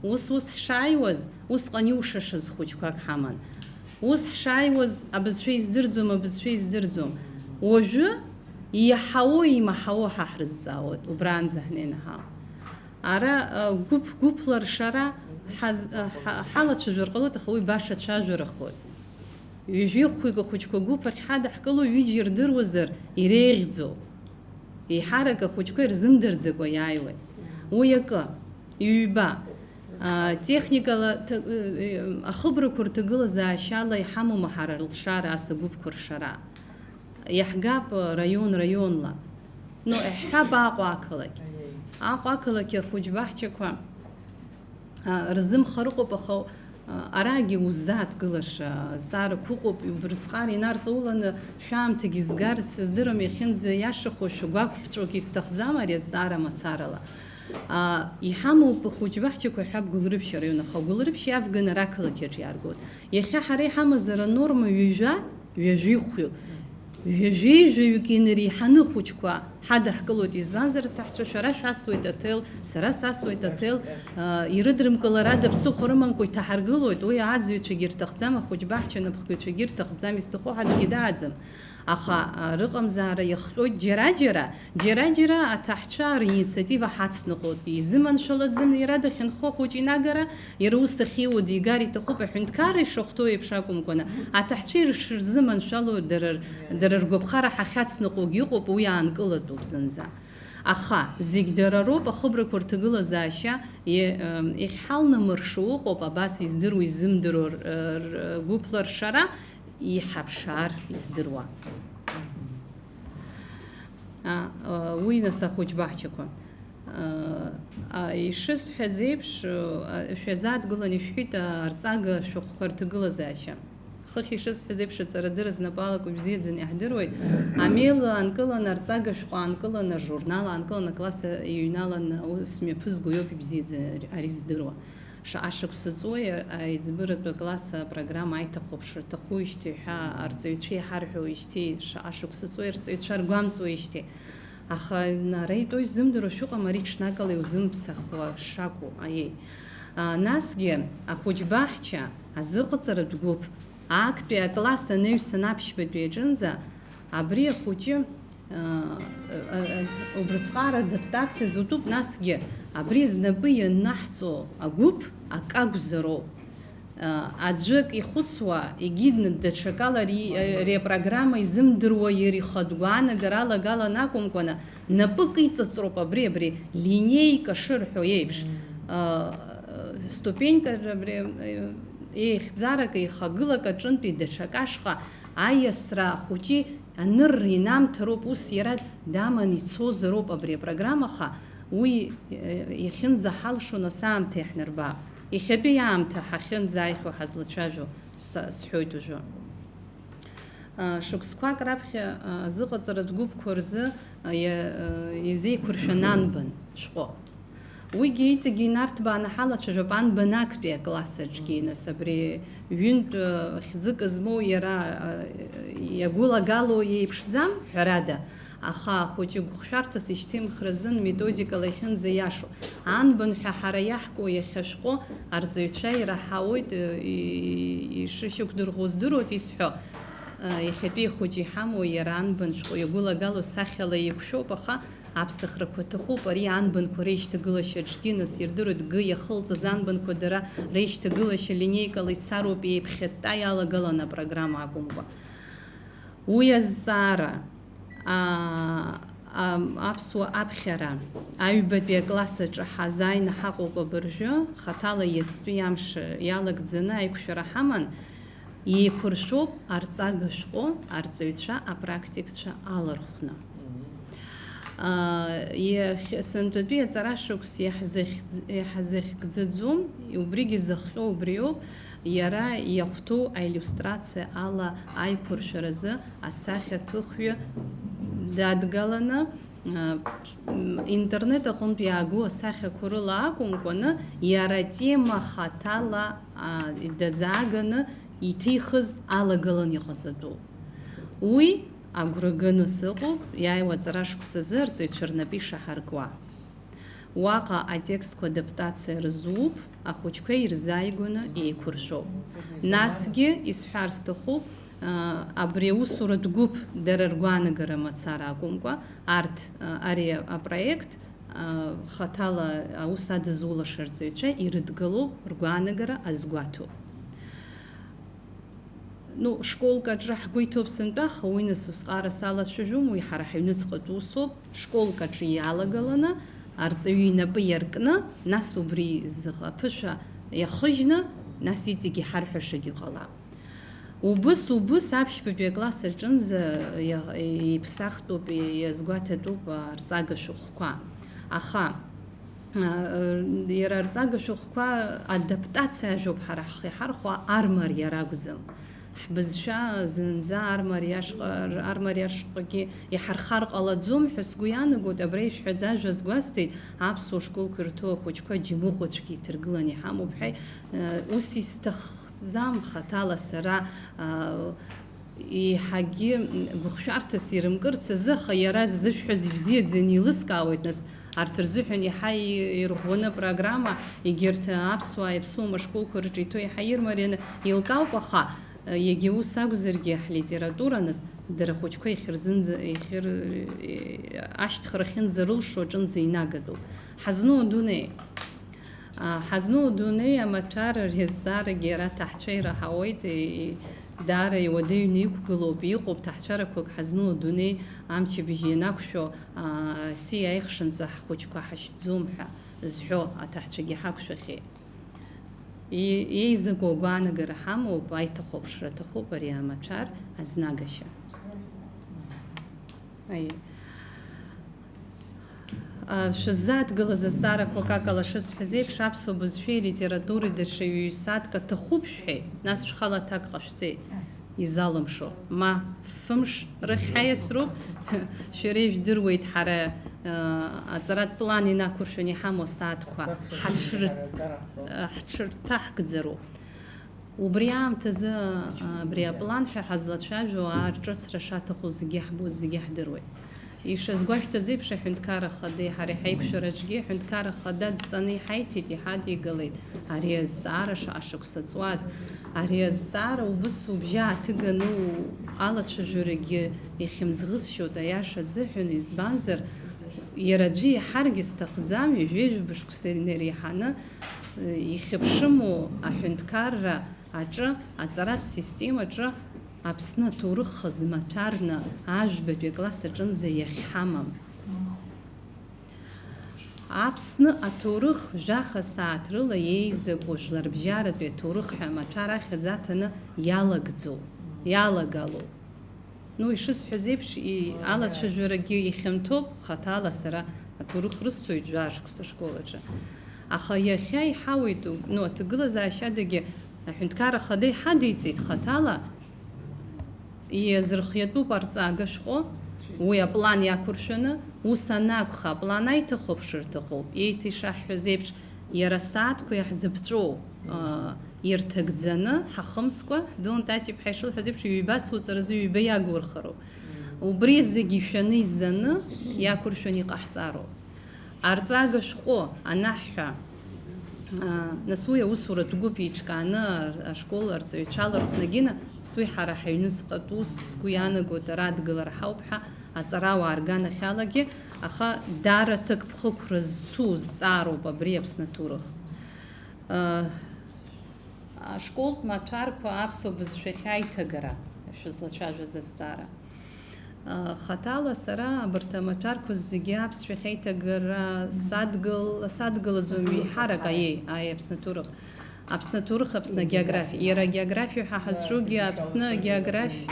Ус-ус ҳшааиуаз, усҟан иушашаз хәыҷқәак ҳаман. Ус ҳшааиуаз, абызшәа издырӡом, абызшәа издырӡом. Уажәы иаҳауоу, имаҳауоу ҳа ҳрызҵаауеит, убраанӡа ҳнеины ҳаауеит. Ара, а, гәыԥ-гәыԥла ршара ҳаз-, а, ҳа-, ҳалацәажәар ҟалоит, аха уи баша цәажәарахоит. Ҩажәи хәҩык ахәыҷқәа гәыԥ ахь ҳадаҳкыло, ҩыџьа ирдыруазар, иреиӷьӡоу. Еиҳарак ахәыҷқәа ирзымдырӡакәа иааиуеит. Уи акы, ҩба, а, техникала ҭа-, ы, ы, ахыбрақәа рҭагылазаашьала иҳамоума ҳара рылшара, ас агәыԥқәа ршара? Иаҳгап, э, раион-раионла. Ну, иаҳҳәап Аҟәа ақалақь. Аҟәа ақалақь ахәыҷбаҳчақәа, а, рзымхар ыҟоуп, аха, а, арагьы уззааҭгылаша зҵаарақәа ыҟоуп, убрысҟар инарҵауланы шәаамҭагьы згар сыздырам, иахьынӡа иашахо шәгәақәԥҵәогьы сҭахӡам ари азҵаара мацарала. А, иҳамоуп ахәыҷбаҳчақәа ҳәа Гәылрыԥшь араион, аха Гәылрыԥшь иавганы ара ақалақь аҿы иааргоит. Иахьа ҳара иҳамазар анорма ҩажәа, ҩажәихәҩык, ҩажәеи жәаҩык инареиҳаны ахәыҷқәа ҳадаҳкылоит, избанзар, аҭаҳцәа, шәара шәасуеит аҭел, сара сасуеит аҭел, а, ирыдрымкылар ада ԥсыхәа рымамкәа иҭаҳаргылоит, уи ааӡаҩцәагьы ирҭахӡам, ахәыҷбаҳча анапхгаҩцәагьы ирҭахӡам, изҭаху ҳаӡәгьы дааӡам. Аха, а, рыҟамзаара иахҟьоит џьара-џьара, џьара-џьара аҭаҳцәа ринициатива ҳацныҟәоит, изыманшәалаӡам иара дахьынхо ахәыҷ инагара, иара ус ахьиуа дигар иҭахуп, аҳәынҭқарра ишахәҭоу еиԥш акәымкәаны, аҭаҳцәа иршырзыманшәало дара р-, дара ргәаԥхара ҳахьацныҟәогьы ыҟоуп, уи аанкылатәуп зынӡа. Аха зегь дара роуп, ахыбрақәа рҭагылазаашьа, е-, ем, иахьҳалнамыршо ыҟоуп, абас издыруа изымдыруа р-, р-, гәыԥла ршара, иҳаԥшаар издыруа. А, а, уи нас ахәыҷбаҳчақәа. А, а, ишысҳәаз еиԥш, а, шәазааҭгылан ишәҳәеит, а, арҵага шәҟәқәа рҭагылазаашьа. Хыхь ишысҳәаз еиԥш, аҵарадырра знапы алаку ибзиаӡаны иаҳдыруеит. Амел аанкыланы, арҵага шәҟәы аанкыланы, ажурнал аанкыланы, акласс иҩналаны аус мҩаԥызго иоуп ибзиаӡаны ари здыруа. Шаҟа шықәса ҵуеи аиҵбыратәи акласс апрограмма аиҭахәаԥшра аҭахуижьҭеи ҳәа арҵаҩцәа иҳарҳәоижьҭеи, шаҟа шықәса ҵуеи арҵаҩцәа ргәамҵуеижьҭеи. Аха ара итәоу изымдыруа шәыҟам, ари ҽнакала иузымԥсахуа шакәу, аиеи. А, насгьы ахәыҷ баҳча азыҟаҵаратә гәыԥ актәи акласс анаҩсан аԥшьбатәи аҿынӡа абри ахәыҷы, а, а, а, убрысҟар адаптациа зутәуп, насгьы абри знапы ианаҳҵо агәыԥ акы акәзароуп. А, аӡәык ихәыцуа, егьи даҽакала ари, ари апрограмма изымдыруа иара ихатә гәаанагара алагалан акәымкәаны, напык иҵыҵроуп абри, абри линеика шырҳәо еиԥш. Мм. А, ступенька абри, а, еихьӡарак, еихагылак аҿынтәи даҽак ашҟа аиасра ахәыҷы анырра инамҭароуп, ус иара даман ицозароуп абри апрограмма, аха уи, э, иахьынӡаҳалшо нас аамҭа иаҳнарба. Иахьатәи аамҭа ҳахьынӡааихьоу ҳазлацәажәо са-, сҳәоит уажәы. А, шықәсқәак раԥхьа, а, азыҟаҵаратә гәыԥқәа рзы, а, иа-, а, изеиқәыршәан анбан шәҟәы. Уигьы иҵегьы инарҭбааны ҳалацәажәап анбан актәи акласс аҿгьы, нас абри ҩынтә, а, хьӡык змоу иара, а, иагәылагало иеиԥшӡам, ҳәарада, аха ахәыҷы гәыхшәарҭас ишьҭимхра азын методикала иахьынӡаиашоу. Анбан ҳәа ҳара иаҳку иахьа шәҟәы арҵаҩцәа ираҳауеит, и-, и-, ишышьақәдырӷәӷәо здыруеит исҳәо. Иахьатәи ихәыҷы иҳамоу иара анбан шәҟәы иагәылагало сахьала еиқәшәоуп, аха аԥсахрақәа ҭахуп, ари анбанқәа реишьҭагылашьа аҿгьы, нас, ирдыруеит, гы иахылҵыз анбанқәа дара реишьҭагылашьа линеикала ицароуп, еиԥхьытта иалагалан апрограмма акәымкәа. Уи азҵаара, аа, ам, аԥсуа аԥхьара, аҩбатәи акласс аҿы ҳазааины ҳаҟоуп абыржәы, хаҭала иацтәи амш иалагӡаны аиқәшәара ҳаман, еиқәыршәоуп арҵага шәҟәы арҵаҩцәа, апрактикцәа алархәны. Мгм. Аа, иахь-, сынтәатәи аҵара шықәс иаҳзыхьӡ-, иаҳзыхьгӡаӡом, убригьы зыхҟьо убриоуп, иара иахәҭоу аиллиустрациа ала аиқәыршәаразы асахьаҭыхҩы дадгаланы, а, м, интернет аҟынтә иаагоу асахьақәа рыла акәымкәаны, иара атема хаҭала, а, дазааганы иҭихыз алагалан иҟаҵатәуп. Уи агәра ганы сыҟоуп, иааиуа аҵара шықәсазы арҵаҩцәа рнапы ишаҳаркуа. Уаҟа атекстқәа адаптациа рызуп, ахәыҷқәа ирзааигәаны еиқәыршәоуп. Насгьы исҳәар сҭахуп, а, абри аусуратә гәыԥ дара ргәаанагара мацара акәымкәа, арҭ, а, ари апроект, а, хаҭала аус адызулаша арҵаҩцәа ирыдгылоуп ргәаанагара азгәаҭоу. Ну, школк аҿы ҳгәы иҭоуп сынтәа, аха уи нас усҟара салацәажәом, уи ҳара ҳаҩныҵҟатә усоуп. Школк аҿы иалагаланы, арҵаҩы инапы иаркны, нас убри зыҟ-, аԥышәа иахыжьны, нас иҵегь иҳарҳәашагьы ҟалап. Убыс, убыс аԥшьбатәи акласс аҿынӡа иа-, иԥсахтәуп, иазгәаҭатәуп арҵага шәҟәқәа. Аха, а, иара арҵага шәҟәқәа адаптациа ажәоуп ҳара ҳхы иҳархәа, армариа ракәӡам. Ҳбызшәа зынӡа армариа ашҟа, армариа ашҟагьы иҳархар ҟалаӡом ҳәа сгәы иаанагоит, абра ишәҳәаз ажәа азгәасҭеит, аԥсуа школқәа ирҭоу ахәыҷқәа џьамыӷәацәгьа иҭаргыланы иҳамоуп ҳәа, э, ус исҭахӡам хаҭала сара, а, еиҳагьы гәыхшәарҭас ирымкырц азы, аха иара ззышәҳәаз ибзиаӡаны еилыскаауеит, нас, арҭ рзыҳәан иаҳа и-, ирӷәӷәаны апрограмма, егьырҭ аԥсуаа иаԥсуома школқәа рҿы иҭоу иаҳа ирмарианы еилкаауп, аха, э, иагьа ус акәзаргьы, ҳлитература, нас, дара ахәыҷқәа иахьырзынӡа-, иахьыр-, э, ашьҭхра ахьынӡарылшо аҿынӡа инагатәуп. Ҳазну адунеи. А, ҳазну адунеи амаҭәар ари азҵаарагьы ара аҭаҳцәа ираҳауеит, и-, даара иуадаҩны иқәгылоуп, иҟоуп ҭаҳцәарақәак ҳазну адунеи амчыбжь ианақәшәо, а, си аихшынҵа ҳхәыҷқәа ҳашьҭӡом ҳәа зҳәо аҭаҳцәагьы ҳақәшәахьеит. И-, еизаго агәаанагара ҳамоуп, аиҭахәаԥшра аҭахуп ари амаҭәар азнагашьа. Аиеи. А, шәыззааҭгылаз азҵаарақәа акакала шысҳәаз еиԥш, аԥсуа бызшәеи литературеи даҽа ҩ-сааҭк аҭахуп шәҳәеит, нас шәхала аҭак ҟашәҵеит, изалымшо. Ма фымш рахь ҳаиасроуп, шәара ижәдыруеит, ҳара Аҵаратә план инақәыршәаны иҳамоу асааҭқәа ҳаҽры-, ҳаҽырҭаҳгӡароуп. Убри аамҭазы, абри аплан ҳәа ҳазлацәажәо аарҿыцра шаҭаху зегьы иаҳбоит, зегьы иаҳдыруеит. Ишазгәашәҭаз еиԥш, аҳәынҭқарра хадеи ҳареи ҳаиқәшәараҿгьы аҳәынҭқарра хада дҵаны иҳаиҭеит, иҳадигалеит ари азҵаара шаҟа шықәса ҵуаз. Ари азҵаара убыс убжьы ааҭыганы алацәажәарагьы ихьымӡӷысшьоит, аиаша азыҳәан, избанзар, иара аӡәы иаҳаргьы сҭахӡам, ҩажәи жәаба шықәса инареиҳаны, э, ихьыԥшыму аҳәынҭқарра аҿы, аҵаратә системаҿы Аԥсны аҭоурых хазы маҭәарны ажәбатәи акласс аҿынӡа иахьҳамам. Аԥсны аҭоурых жәаха сааҭ рыла еизаку жәларбжьаратәи аҭоурых ҳәа амаҭәар ахьӡ аҭаны иалагӡоуп, иалагалоуп. Ну, ишысҳәаз еиԥш, и-, алацәажәарагьы ихьанҭоуп, хаҭала сара аҭоурых рысҭоит жәаа шықәса ашкол аҿы. Аха иахьа иҳауеит, ну, аҭагылазаашьадагьы аҳәынҭқарра хада иҳадиҵеит хаҭала, иазырхиатәуп арҵага шәҟәы, уи аплан иақәыршәаны, ус анакәха, аплан аиҭахәаԥшра рҭахуп. Еиҭа ишаҳҳәаз еиԥш, иара асааҭқәа иаҳзыԥҵәоу, а, ирҭагӡаны, ҳахымскәа, Дон Тачиԥҳа ишылҳәаз еиԥш, ҩба цуҵаразы ҩба иагурхароуп. Убри зегьы ишәаны изаны, иақәыршәаны иҟаҳҵароуп. Арҵага шәҟәы анаҳҳәа, а, нас уи аусуратә гәыԥ еиҿкааны ар-, ашкол арҵаҩцәа лархәнагьы, нас уи ҳара ҳаҩныҵҟатә ус, сгәы иаанагоит, ара адгылара ҳауп ҳәа аҵарауаа рганахьалагьы, аха даара ҭакԥхықәра зцу зҵаароуп абри Аԥсны аҭоурых. А, ашколтә маҭәарқәа аԥсуа бызшәахь аиҭагара шәызлацәажәоз азҵаара. Хаҭала сара абарҭ амаҭәарқәа зегьы аԥсшәахь аиҭагара садгыл-, садгылаӡом, еиҳарак, аиеи, аиеи, Аԥсны аҭоурых. Аԥсны аҭоурых, Аԥсны агеографиа. Иара агеографиа ҳәа ҳазҿугьы Аԥсны агеографиа,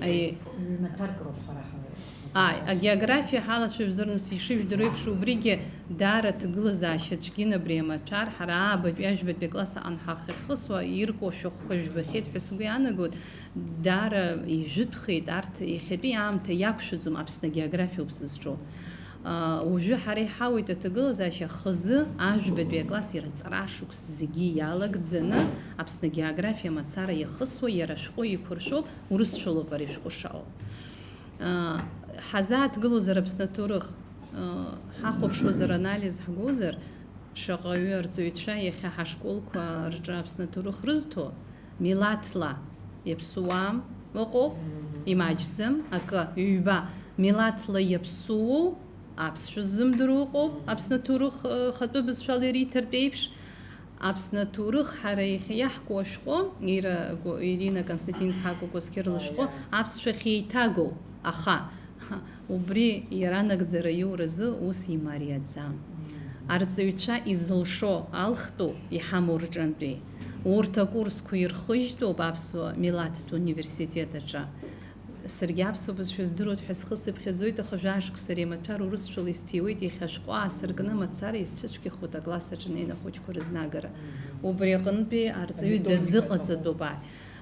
аиеи. Ҩ-маҭәарк роуп ҳара ҳа-, Ааи, агеографиа ҳалацәажәозар, нас, ишыжәдыруа еиԥш, убригьы даара ҭагылазаашьа цәгьан абри амаҭәар, ҳара аабатәи ажәбатәи акласс аҟны ҳахьхысуа ирку ашәҟәқәа жәбахьеит ҳәа сгәы иаанагоит. Даара ижәытәхеит, арҭ иахьатәи аамҭа иақәшәаӡом, Аԥсны агеографиа ауп сызҿу. Аа, уажәы ҳара иҳауеит аҭагылазаашьа хазы, ажәбатәи акласс ирҵара ашықәс зегьы иалагӡаны, Аԥсны агеографиа мацара иахысуа иара ашәҟәы иқәыршәоуп, урысшәалоуп ари ашәҟәы шаҟоу. Аа, ҳазааҭгылозар Аԥсны аҭоурых, аа, ҳахәаԥшуазар, анализ ҳгозар, шаҟаҩы арҵаҩцәа иахьа ҳашколқәа рҿы Аԥсны аҭоурых рызҭо, милаҭла иаԥсуа ыҟоуп, имаҷӡам, акы, ҩба, милаҭла иаԥсуоу, аԥсшәа ззымдыруа ыҟоуп, Аԥсны аҭоурых, э, хатәы бызшәала ириҭартә еиԥш. Аԥсны аҭоурых ҳара иахьа иаҳку ашәҟәы, Ира Гәо-, Ирина Константин-ԥҳа Кәакәасқьыр лышәҟәы аԥсшәахь еиҭагоу, аха, Убри иара нагӡара иоуразы ус имариаӡам. Арҵаҩцәа изылшо алхтәу иҳамоу рҿынтәи. Урҭ акурсқәа ирхыжьтәуп аԥсуа милаҭтә университет аҿы. Саргьы аԥсуа бызшәа здыруеит ҳәа схы сыԥхьаӡоит, аха жәашықәса ари амаҭәар урысшәала исҭиуеит, иахьа ашәҟәы аасыркны мацара исцәыцәгьахоит акласс аҿы инеины ахәыҷқәа рызнагара. Убри аҟынтәи арҵаҩы дазыҟаҵатәуп, ааи.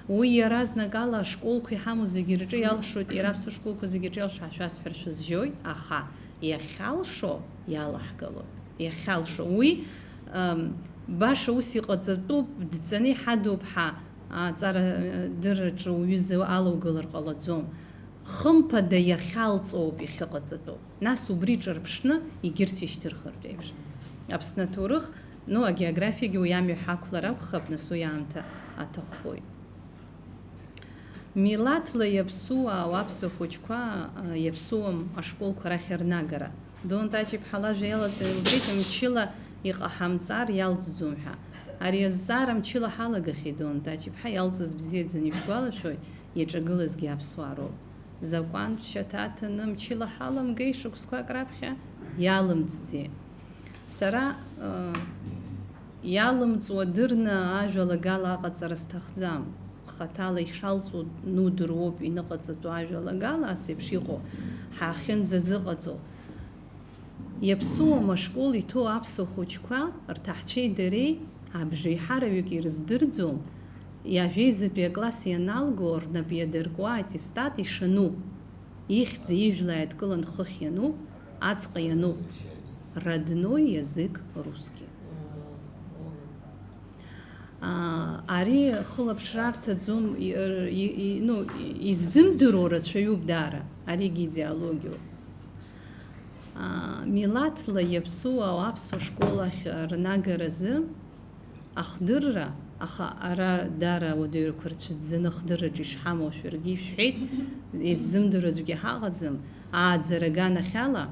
Уи иаразнакала ашколқәа иҳамоу зегьы рҿы иалшоит, иара аԥсуа школқәа зегьы рҿы иалшо ҳәа шәасҳәар шәызжьоит, аха иахьалшо иалаҳгалоит. Иахьалшо. Уи, ам, баша ус иҟаҵатәуп, дҵаны иҳадуп ҳәа аҵара, э, дырраҿы уҩыза алаугалар ҟалаӡом. Хымԥада иахьалҵоуп иахьыҟаҵатәу. Нас убри ҿырԥшны егьырҭ ишьҭырхыртә еиԥш. Аԥсны аҭоурых, ну, агеографиагьы уи амҩа ҳақәлар акәхап, нас уи аамҭа аҭаххоит. Милаҭла иаԥсуаа, уаԥсуа хәыҷқәа, а, иаԥсуам ашколқәа рахь рнагара. Дон Тачиԥҳа лажәа иалаҵаны илбеит, мчыла иҟаҳамҵар иалҵӡом ҳәа. Ари азҵаара мчыла ҳалагахьеит, Дон Тачиԥҳа, иалҵыз бзиаӡаны ишәгәалашәоит, иаҿагылазгьы аԥсуаа роуп. Закәантә шьаҭа аҭаны мчыла ҳаламгеи шықәсқәак раԥхьа? Иалымҵӡеит. Сара, ыы, иалымҵуа дырны ажәалагала аҟаҵара сҭахӡам. Хаҭала ишалҵуа нудыруоуп иныҟаҵатәу ажәалагала, ас еиԥш иҟоу ҳахьынӡазыҟаҵоу. Иаԥсуам ашкол иҭоу аԥсуа хәыҷқәа, рҭаҳцәеи дареи, абжеиҳараҩык ирыздырӡом, иажәеизатәи акласс ианалго, рнап иадыркуа аттестат ишану, ихьӡи ижәлеи адкылан хыхь иану, Аҵҟа иануп, родной язык русский. Ари хылаԥшра рҭаӡом, ну, иззымдыруа рацәаҩуп даара, аригьы идеологиоуп. Милаҭла иаԥсуа аԥсуа школ ахь рнагаразы ахдырра, аха ара даара ауадаҩрақәа рцәыӡӡаны ахдырраҿы ишҳамоу шәаргьы ишәҳәеит, иззымдыруа аӡәгьы ҳаҟаӡам, ааӡара аганахьала,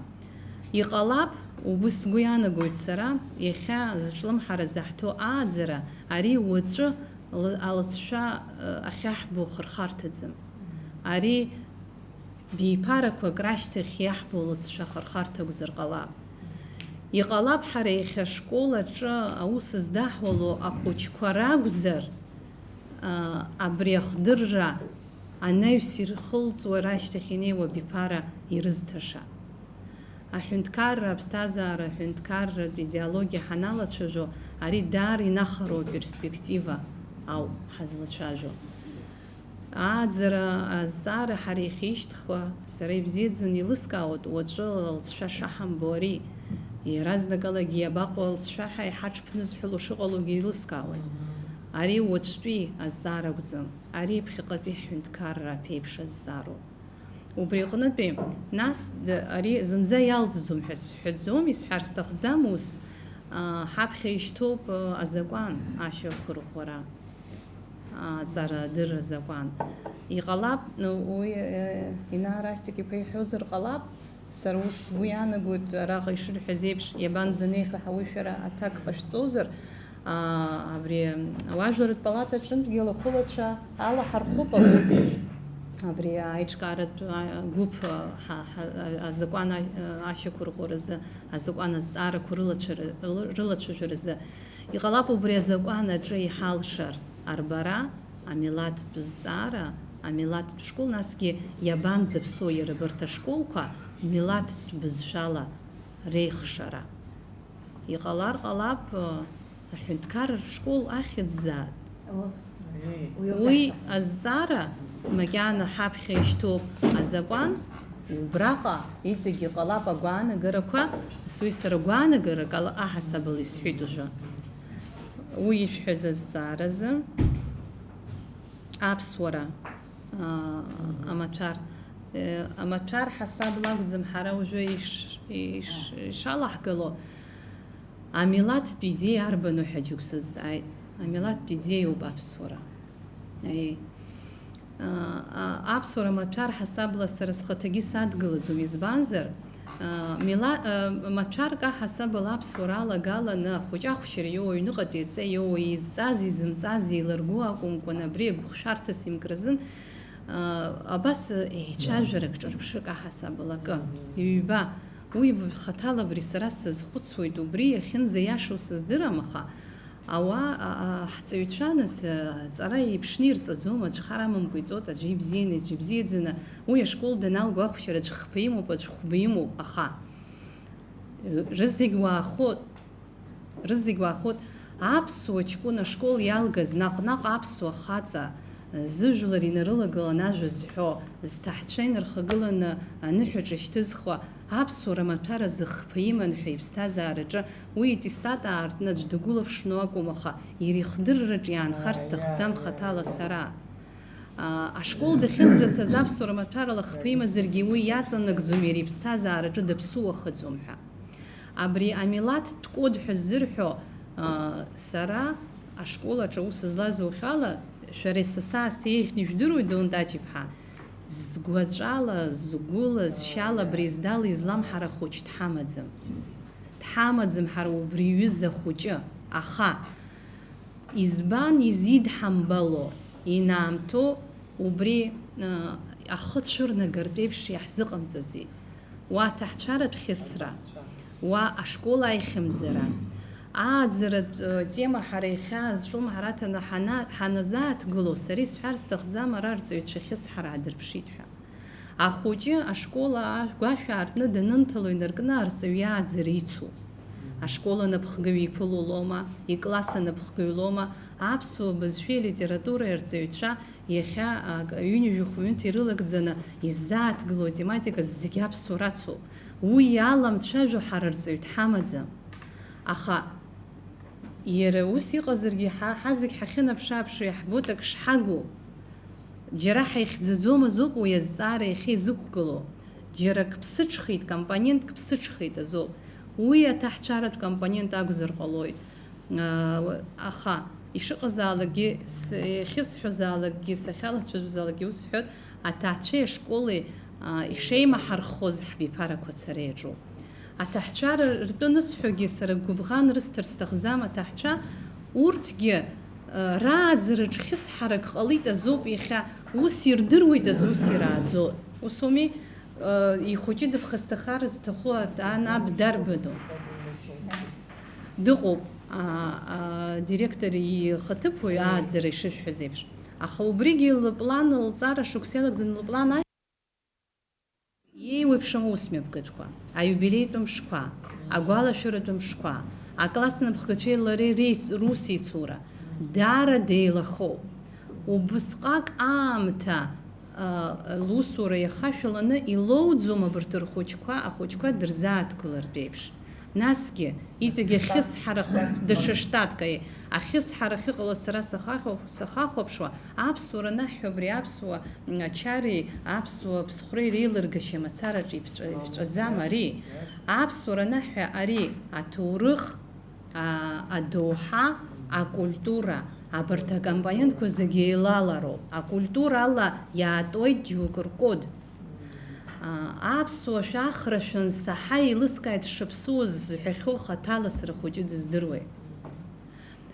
иҟалап, убыс сгәы иаанагоит сара, иахьа зҿлымҳара заҳҭо ааӡара, ари уаҵәы алыҵшәа ахьаҳбо хырхарҭаӡам. Ари Биԥарақәак рашьҭахь иаҳбо лыҵшәа хырхарҭа акәзар ҟалап. Иҟалап ҳара иахьа ашкол аҿы аус здаҳуало ахәыҷқәа ракәзар, абри ахдырра анаҩс ирхылҵуа рашьҭахь инеиуа биԥара ирызҭаша. Аҳәынҭқарра аԥсҭазаара аҳәынҭқарратә идеологиа ҳаналацәажәо, ари даара инахароу аперспектива ауп ҳазлацәажәо. Ааӡара азҵаара ҳара иахьеишьҭхуа, сара ибзиаӡаны еилыскаауеит уаҵәы лҵшәа шаҳамбо ари. Иаразнакалагьы иабаҟоу алҵшәа ҳәа иҳаҽԥнызҳәало шыҟалогьы еилыскаауеит. Ари уаҵәтәи азҵаара акәӡам, ари ԥхьаҟатәи ҳҳәынҭқарра аԥеиԥш азҵаароуп. Убри аҟнытәи, нас, ари зынӡа иалҵӡом ҳәа сҳәаӡом, исҳәар сҭахӡам ус, ҳаԥхьа ишьҭоуп азакәан ашьақәырӷәӷәара. Аҵара адырра азакәан. Иҟалап, уи, Инар Астик-иԥа иҳәозар ҟалап, сара ус сгәы иаанагоит, араҟа ишырҳәаз еиԥш, иабанӡанеихьоу ҳауишәара аҭак ҟашәҵозар, аа, абри ауаажәларратә палата аҿынтәгьы лахәылацәа алаҳархәып агәыԥ, абри аиҿкааратә, а, гәыԥ, а, ҳа, ҳа, а, азакәан, а, ашьақәырӷәӷәаразы, азакәан азҵаарақәа рылацәажәаразы. Иҟалап убри азакәан аҿы иҳалшар арбара, амилаҭтә зҵаара, амилаҭтә школ, насгьы иабанӡаԥсоу иара абарҭ ашколқәа милаҭтә бызшәала реихшара. Иҟалар ҟалап, аҳәынҭқарратә школ ахьӡзаат. Уи азҵаара макьана ҳаԥхьа ишьҭоуп азакәан, убраҟа иҵегь иҟалап агәаанагарақәа, ас уи сара гәаанагарак ала аҳасабала исҳәеит уажәы. Уи ишәҳәаз азҵааразы аԥсуара, аа, амаҭәар, э, амаҭәар ҳасабла акәӡам ҳара уажәы иш-, иш-, ишалаҳгало, амилаҭтә идеиа арбану ҳәа џьоук сазҵааит. Амилаҭтә идеиоуп аԥсуара. Аиеи. Аа, а-, аԥсуара маҭәар ҳасабла сара схаҭагьы садгылаӡом, избанзар, аа, мила-, аа, маҭәарк аҳасабала аԥсуара алагаланы ахәыҷы ахәшьара иоуа, аҩныҟатәи аҵа иоуа, изҵаз, изымҵаз еилырго акәымкәан, абри агәыхшәарҭас имкразын, аа, абас еицәажәарак ҿырԥшык аҳасабала акы, ҩба, уи хаҭала абри сара сазхәыцуеит, убри иахьынӡаиашоу сыздырам, аха Ауаа, а, а, ҳҵаҩцәа, нас, а, ҵара еиԥшны ирҵаӡом, аӡә хар амамкәа иҵоит, аӡәы ибзианы, аӡәы ибзиаӡаны. Уи ашкол даналго ахәшьара аӡә хԥа имоуп, аӡә хәба имоуп, аха рызегь уаахәот, рызегь уаахәот. Аԥсуа ҷкәын ашкол иалгаз наҟ-наҟ аԥсуа хаҵа, зыжәлар инарылагылан ажәа зҳәо, зҭаҳцәа инархагыланы аныҳәаҿа ишьҭызхуа, аԥсуара маҭәар азы хԥа иман ҳәа иԥсҭазаараҿы уи аттестат аартны аӡә дагәылаԥшны акәым, аха иара ихдырраҿы иаанхар сҭахӡам хаҭала сара. Аа, ашкол дахьынӡаҭаз аԥсуара маҭәарала хԥа имазаргьы уи иаҵанакӡом иара иԥсҭазаараҿы даԥсуахаӡом ҳәа. Абри амилаҭтә код ҳәа ззырҳәо, аа, сара ашкол аҿы аус злаз ухьала, шәара са саасҭа еиӷьны ижәдыруеит, Дон Таҷ-иԥҳа, згәаҵәала, згәыла, зшьала Брездал излам ҳара хәыҷ дҳамаӡам. Дҳамаӡам ҳара убри ҩыза хәыҷы, аха избан изидҳамбало, инаамҭоу убри, ы, ахы цәырнагартә еиԥш иаҳзыҟамҵази? Уа аҭаҳцәаратә хьысра, уа ашкол аихьымӡара, ааӡаратә, ы, тема ҳара иахьа зҿлымҳара аҭаны ҳана-, ҳаназааҭгыло, сара исҳәар сҭахӡам, ара арҵаҩцәа хьысҳара аадырԥшит ҳәа. Ахәыҷы ашкол агәашә аартны данынҭало инаркны арҵаҩы ааӡара ицу. Ашкол анапхгаҩ иԥыло лоума, икласс анапхгаҩ лоума, аԥсуа бызшәеи алитературеи арҵаҩцәа иахьа ак-, ҩынҩажәи хәҩынҭа ирылагӡаны иззааҭгыло атематика зегьы аԥсуа рацуп. Уи иаламцәажәо ҳара рҵаҩ дҳамаӡам. Аха иара ус иҟазаргьы, ҳа, ҳа зегь ҳахьынаԥш-ааԥшуа иаҳбоит ак шҳагу. Џьара ҳаихьӡаӡом азоуп уи азҵаара иахьа изықәгылоу. Џьара ак ԥсыҽхеит, компонентк ԥсыҽхеит азоуп. Уи аҭаҳцәаратә компонент акәзар ҟалоит. Аха ишыҟазаалакгьы, с-, иахьысҳәозаалакгьы, сахьалацәажәозаалакгьы ус сҳәоит, аҭаацәеи ашколи, а, ишеимаҳархоз ҳбиԥарақәа ацара иаҿуп. Аҭаацәа р-, ртәы анысҳәогьы, сара гәыбӷан рысҭар сҭахӡам, аҭаацәа урҭгьы, а, рааӡараҿ хьысҳарак ҟалеит азоуп иахьа, ус ирдыруеит азус ирааӡо. Ус ауми? А, ихәыҷы дыԥхасҭахар зҭаху ат-, ан аб дарбану? Дыҟоуп, а, а, директор ихаҭыԥуаҩ ааӡара ишышәҳәаз еиԥш. Аха убригьы лыплан, лҵара шықәса иалагӡаны лыплан аиҭеит. Иеиуеиԥшым аусмҩаԥгатәқәа, аиубилеитә мшқәа, агәалашәаратә мшқәа, акласс напхгацәеи лареи реиц-, русеицура, даара деилахоуп. Убысҟак аамҭа, а, лусура иахашәаланы илоуӡом абарҭ рхәыҷқәа, ахәыҷқәа дырзааҭгылартә еиԥш. Насгьы, иҵегь ахьысҳарах-, даҽа штатк, аи, ахьысҳарах иҟалаз сара сахахәап-, сахахәаԥшуа, аԥсуара анаҳҳәо абри аԥсуа, м, ачареи аԥсуа ԥсхәреи реилыргашьа мацараҿы иԥҵәа-, иԥҵәаӡам ари. Аԥсуара анаҳҳәа ари аҭоурых, а, адоуҳа, акультура, абарҭ акомпонентқәа зегьы еилалароуп. Акультура ала иаатуеит џьоукы ркод. А, аԥсуа шәахра шәансаҳа еилыскааит сшаԥсуаз зҳәахьоу хаҭала сара хәыҷы дыздыруеит.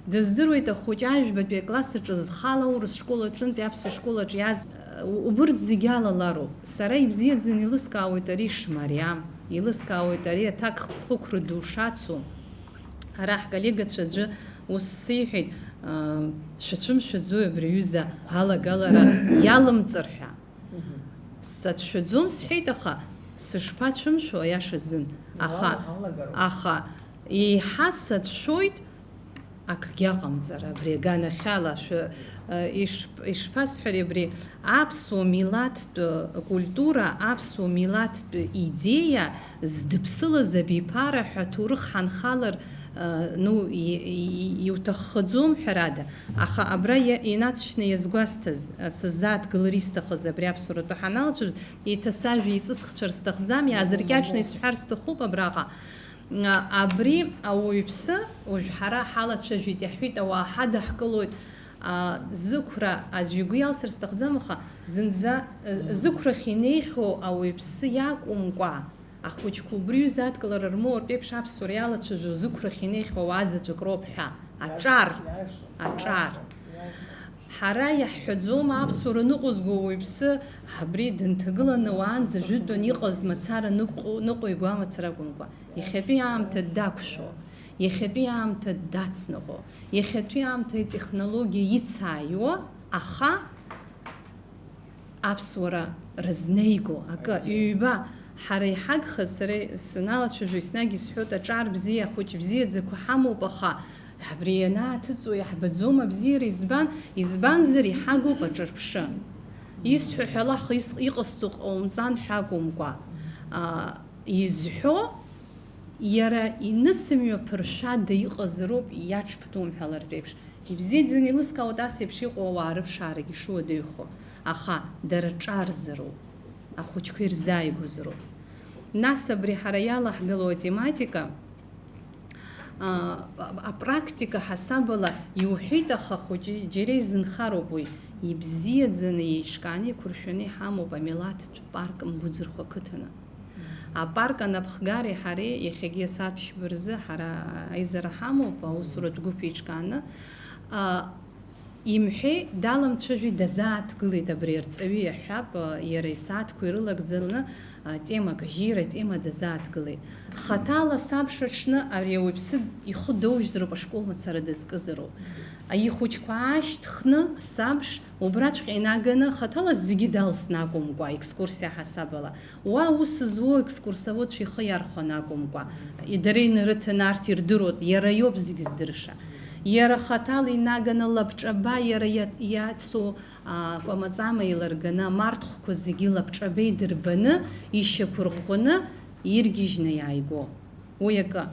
Дыздыруеит ахәыҷы ажәбатәи акласс аҿы зхала аурыс школ аҿынтәи аԥсуа школ аҿы иааз, у-, убырҭ зегьы алалароуп. Сара ибзиаӡаны еилыскаауеит ари шмариам, еилыскаауеит ари аҭакԥхықәра ду шацу. Ара ҳколлегацәа аӡәы ус сеиҳәеит, а, шәацәымшәаӡои абри аҩыза алагалара иалымҵыр ҳәа. Сацәшәаӡом сҳәеит, аха сышԥацәымшәо, аиаша азын. Аха, Иалагароуп. Аха еиҳа сацәшәоит, акгьы аҟамҵар, абри аганахьала шәы-, э, иш-, ишԥасҳәари абри аԥсуа милаҭтә культура, аԥсуа милаҭтә идеиа здыԥсылаз абиԥара ҳәа аҭоурых ҳанхалар, э, ну, и-, и-, и-, иуҭаххаӡом, ҳәарада. Аха абра иа-, инаҵшьны иазгәасҭаз, э, сыззааҭгылар исҭахыз абри аԥсуаратәы ҳаналацәажәоз, еиҭа сажәа еиҵысхцәар сҭахӡам, иаазыркьаҿны исҳәар сҭахуп абраҟа. Абри ауаҩԥсы, уажә ҳара ҳалацәажәеит, иаҳҳәеит, ауаа ҳадаҳкылоит, а, зықәра аӡәы игәы иалсыр сҭахӡам, аха зынӡа, э, зықәрахь инеихьоу ауаҩԥсы иакәымкәа, ахәыҷқәа убри ҩыза адкылара рмоуртә еиԥш аԥсуара иалацәажәо зықәрахь инеихьоу ауаа заҵәык роуп ҳәа. Аҿар, аҿар. Ҳара иаҳҳәаӡом аԥсуара ныҟәызго ауаҩԥсы абри дынҭагыланы уаанӡа жәытәан иҟаз мацара ныҟәо-, ныҟәиго амацара акәымкәа. Иахьатәи аамҭа дақәшәо, иахьатәи аамҭа дацныҟәо, иахьатәи аамҭа атехнологиа ицааиуа, аха аԥсуара рызнеиго акы, ҩба, ҳара иҳагхаз, сара саналацәажәо еснагь исҳәоит, аҿар бзиа, ахәыҷ бзиаӡақәа ҳамоуп, аха абри ианааҭыҵуа иаҳбаӡом абзиара, избан? Избанзар, иҳагоуп аҿырԥшы. Исҳәо ҳәа лаха ис-, иҟасҵо ҟаумҵан ҳәа акәымкәа, а, изҳәо, иара инысымҩаԥыршәада иҟазароуп иаҽԥнумҳәалартә еиԥш. Ибзиаӡаны еилыскаауеит ас еиԥш иҟоу ауаа рыԥшаарагьы шуадаҩхо, аха дара ҿарзароуп, ахәыҷқәа ирзааигәазароуп. Нас абри ҳара иалаҳгылоу атематика, а, а, апрактика ҳасабала иуҳәеит, аха ахәыҷы џьара изынхароуп уи. Ибзиаӡаны, еиҿкааны, еиқәыршәаны иҳамоуп амилаҭтә парк Мгәыӡырхә ақыҭаны. Апарк анапхгареи ҳареи иахьагьы асааҭ ԥшьба рзы ҳара аизара ҳамоуп, аусуратә гәыԥ еиҿкааны. А, имҳәеи, даламцәажәеи, дазааҭгылеит абри арҵаҩы, иаҳҳәап, а, иара исааҭқәа ирылагӡаны, а, темак, ажьира атема дазааҭгылеит. Хаҭала сабш аҽны ари ауаҩԥсы ихы доужьзароуп, ашкол мацара дызкызароуп. А, ихәыҷқәа аашьҭхны сабш убраҵәҟьа инаганы, хаҭала зегьы далсны акәымкәа, екскурсиа ҳасабала. Уа аус зуоу екскурсоводцәа ихы иархәаны акәымкәа, дара инарыҭаны арҭ ирдыруеит, иара иоуп зегь здырша. Иара хаҭала инаганы лабҿаба иара иа-, иацу, а, кәамаҵама еилырганы, амарҭхәқәа зегьы лабҿаба идырбаны, ишьақәырӷәӷәаны, Иргьежьны иааиго уи акы.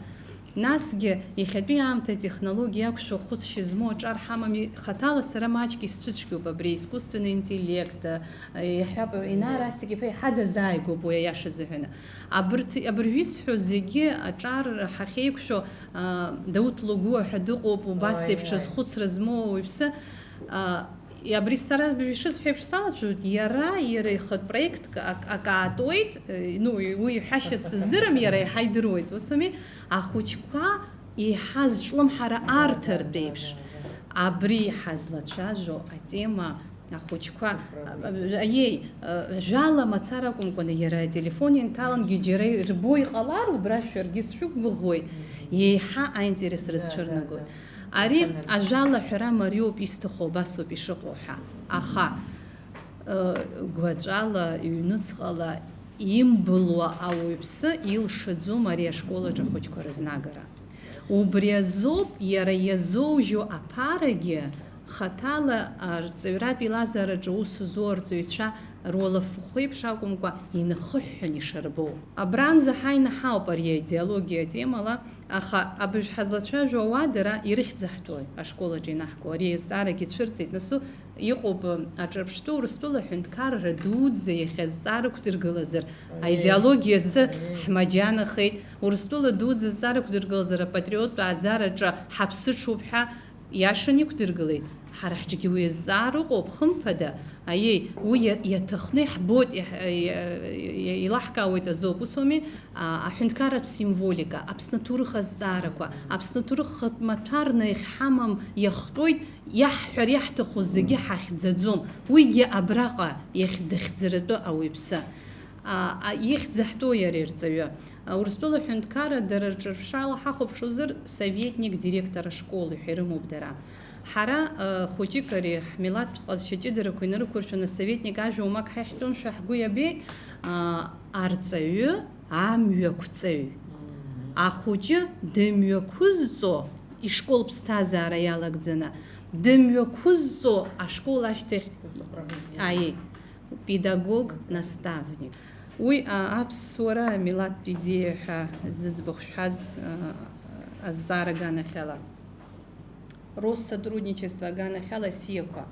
Насгьы, иахьатәи аамҭа атехнологиа иақәшәо хәыцшьа змоу аҿар ҳамами, хаҭала сара маҷк исцәыцәгьоуп абри искусственный интеллект, иаҳҳәап, Инар Асҭик-иԥа иаҳа дазааигәоуп уи аиаша азыҳәаны. Абырҭ, абыржә исҳәо зегьы аҿар ҳахьеиқәшәо, а, Дауҭ Логуа ҳәа дыҟоуп, убас Ой, еиԥш ой. Азхәыцра змоу ауаҩԥсы, а, Абри сара ишысҳәо еиԥш салацәажәоит, иара, иара ихатә проектк ак, ак аатуеит, э, ну, уи ҳәашьа сыздырам, иара иаҳа идыруеит, ус ауми? Ахәыҷқәа еиҳа зҿлымҳара арҭартә еиԥш. Абри ҳазлацәажәо атема, ахәыҷқәа, а, аиеи, а, жәала мацара акәымкәаны, иара ателефон инҭалангьы џьара ирбо иҟалар, убра шәаргьы сшәықәгәыӷуеит, еиҳа аинтерес рызцәырнагоит. Ари ажәала аҳәара мариоуп, исҭаху абасоуп ишыҟоу ҳәа. Аха, ы, гәаҵәала, ҩнуҵҟала имбылуа ауаҩԥсы илшаӡом ари ашкол аҿы ахәыҷқәа рызнагара. Убри азоуп иара иазоужьу аԥарагьы хаҭала арҵаҩратә еилазаараҿы аус зуа арҵаҩцәа руалафахәы еиԥш акәымкәа, инахыҳәҳәан ишарбоу. Абранӡа ҳаины ҳауп ари аидеологиа атемала, аха абыржә ҳазлацәажәо ауаадара ирыхьӡаҳтәуи ашкол аҿы ианаҳго ари азҵаарагьы цәырҵит. Нас иҟоуп, аҿырԥштәы Урыстәыла аҳәынҭқарра дуӡӡа иахьа зҵаара ықәдыргылазар, аидеологиа азы ҳмаџьанахеит, Урыстәыла дуӡӡа зҵаара ықәдыргылазар, апатриоттә ааӡараҿы ҳаԥсыҽуп ҳәа Иашан иқәдыргылеит, ҳара ҳҿгьы уи азҵаара ыҟоуп, хымԥада, аиеи, уи иа-, иаҭахны иаҳбоит, иаҳ-, иа-, иа-, илаҳкаауеит азоуп, ус ауми? А, аҳәынҭқарратә символика, Аԥсны аҭоурых азҵаарақәа, Аԥсны аҭоурых хатә маҭәарны иахьҳамам иахҟьоит, иаҳҳәар иаҳҭаху зегьы ҳахьӡаӡом, уигьы абраҟа иахьдыхьӡаратәы ауаҩԥсы. А, а, ихьӡ заҳтәу иара ирҵаҩы. А, Урыстәыла аҳәынҭқарра дара рҿыршәшала ҳахәаԥшуазар, советник директор ашкол ҳәа ирымоуп дара. Ҳара, а, хәыҷык ари ҳмилаҭтә ҟазшьа ҷыдарақәа инарықәыршәаны асоветник ажәа уамак ҳаиҳәон ҳәа ҳгәы иабеит, а, арҵаҩы, амҩақәҵаҩ. Ахәыҷы дымҩақәызҵо, ишкол ԥсҭазаара иалагӡаны, дымҩақәызҵо ашкол ашьҭахь, аиеи. Педагог, наставник. Уи, а, аԥсуара амилаҭтә идеиа ҳәа зыӡбахә шәҳәаз, а, азҵаара аганахьала. Россотрудничество аганахьала асиақәа.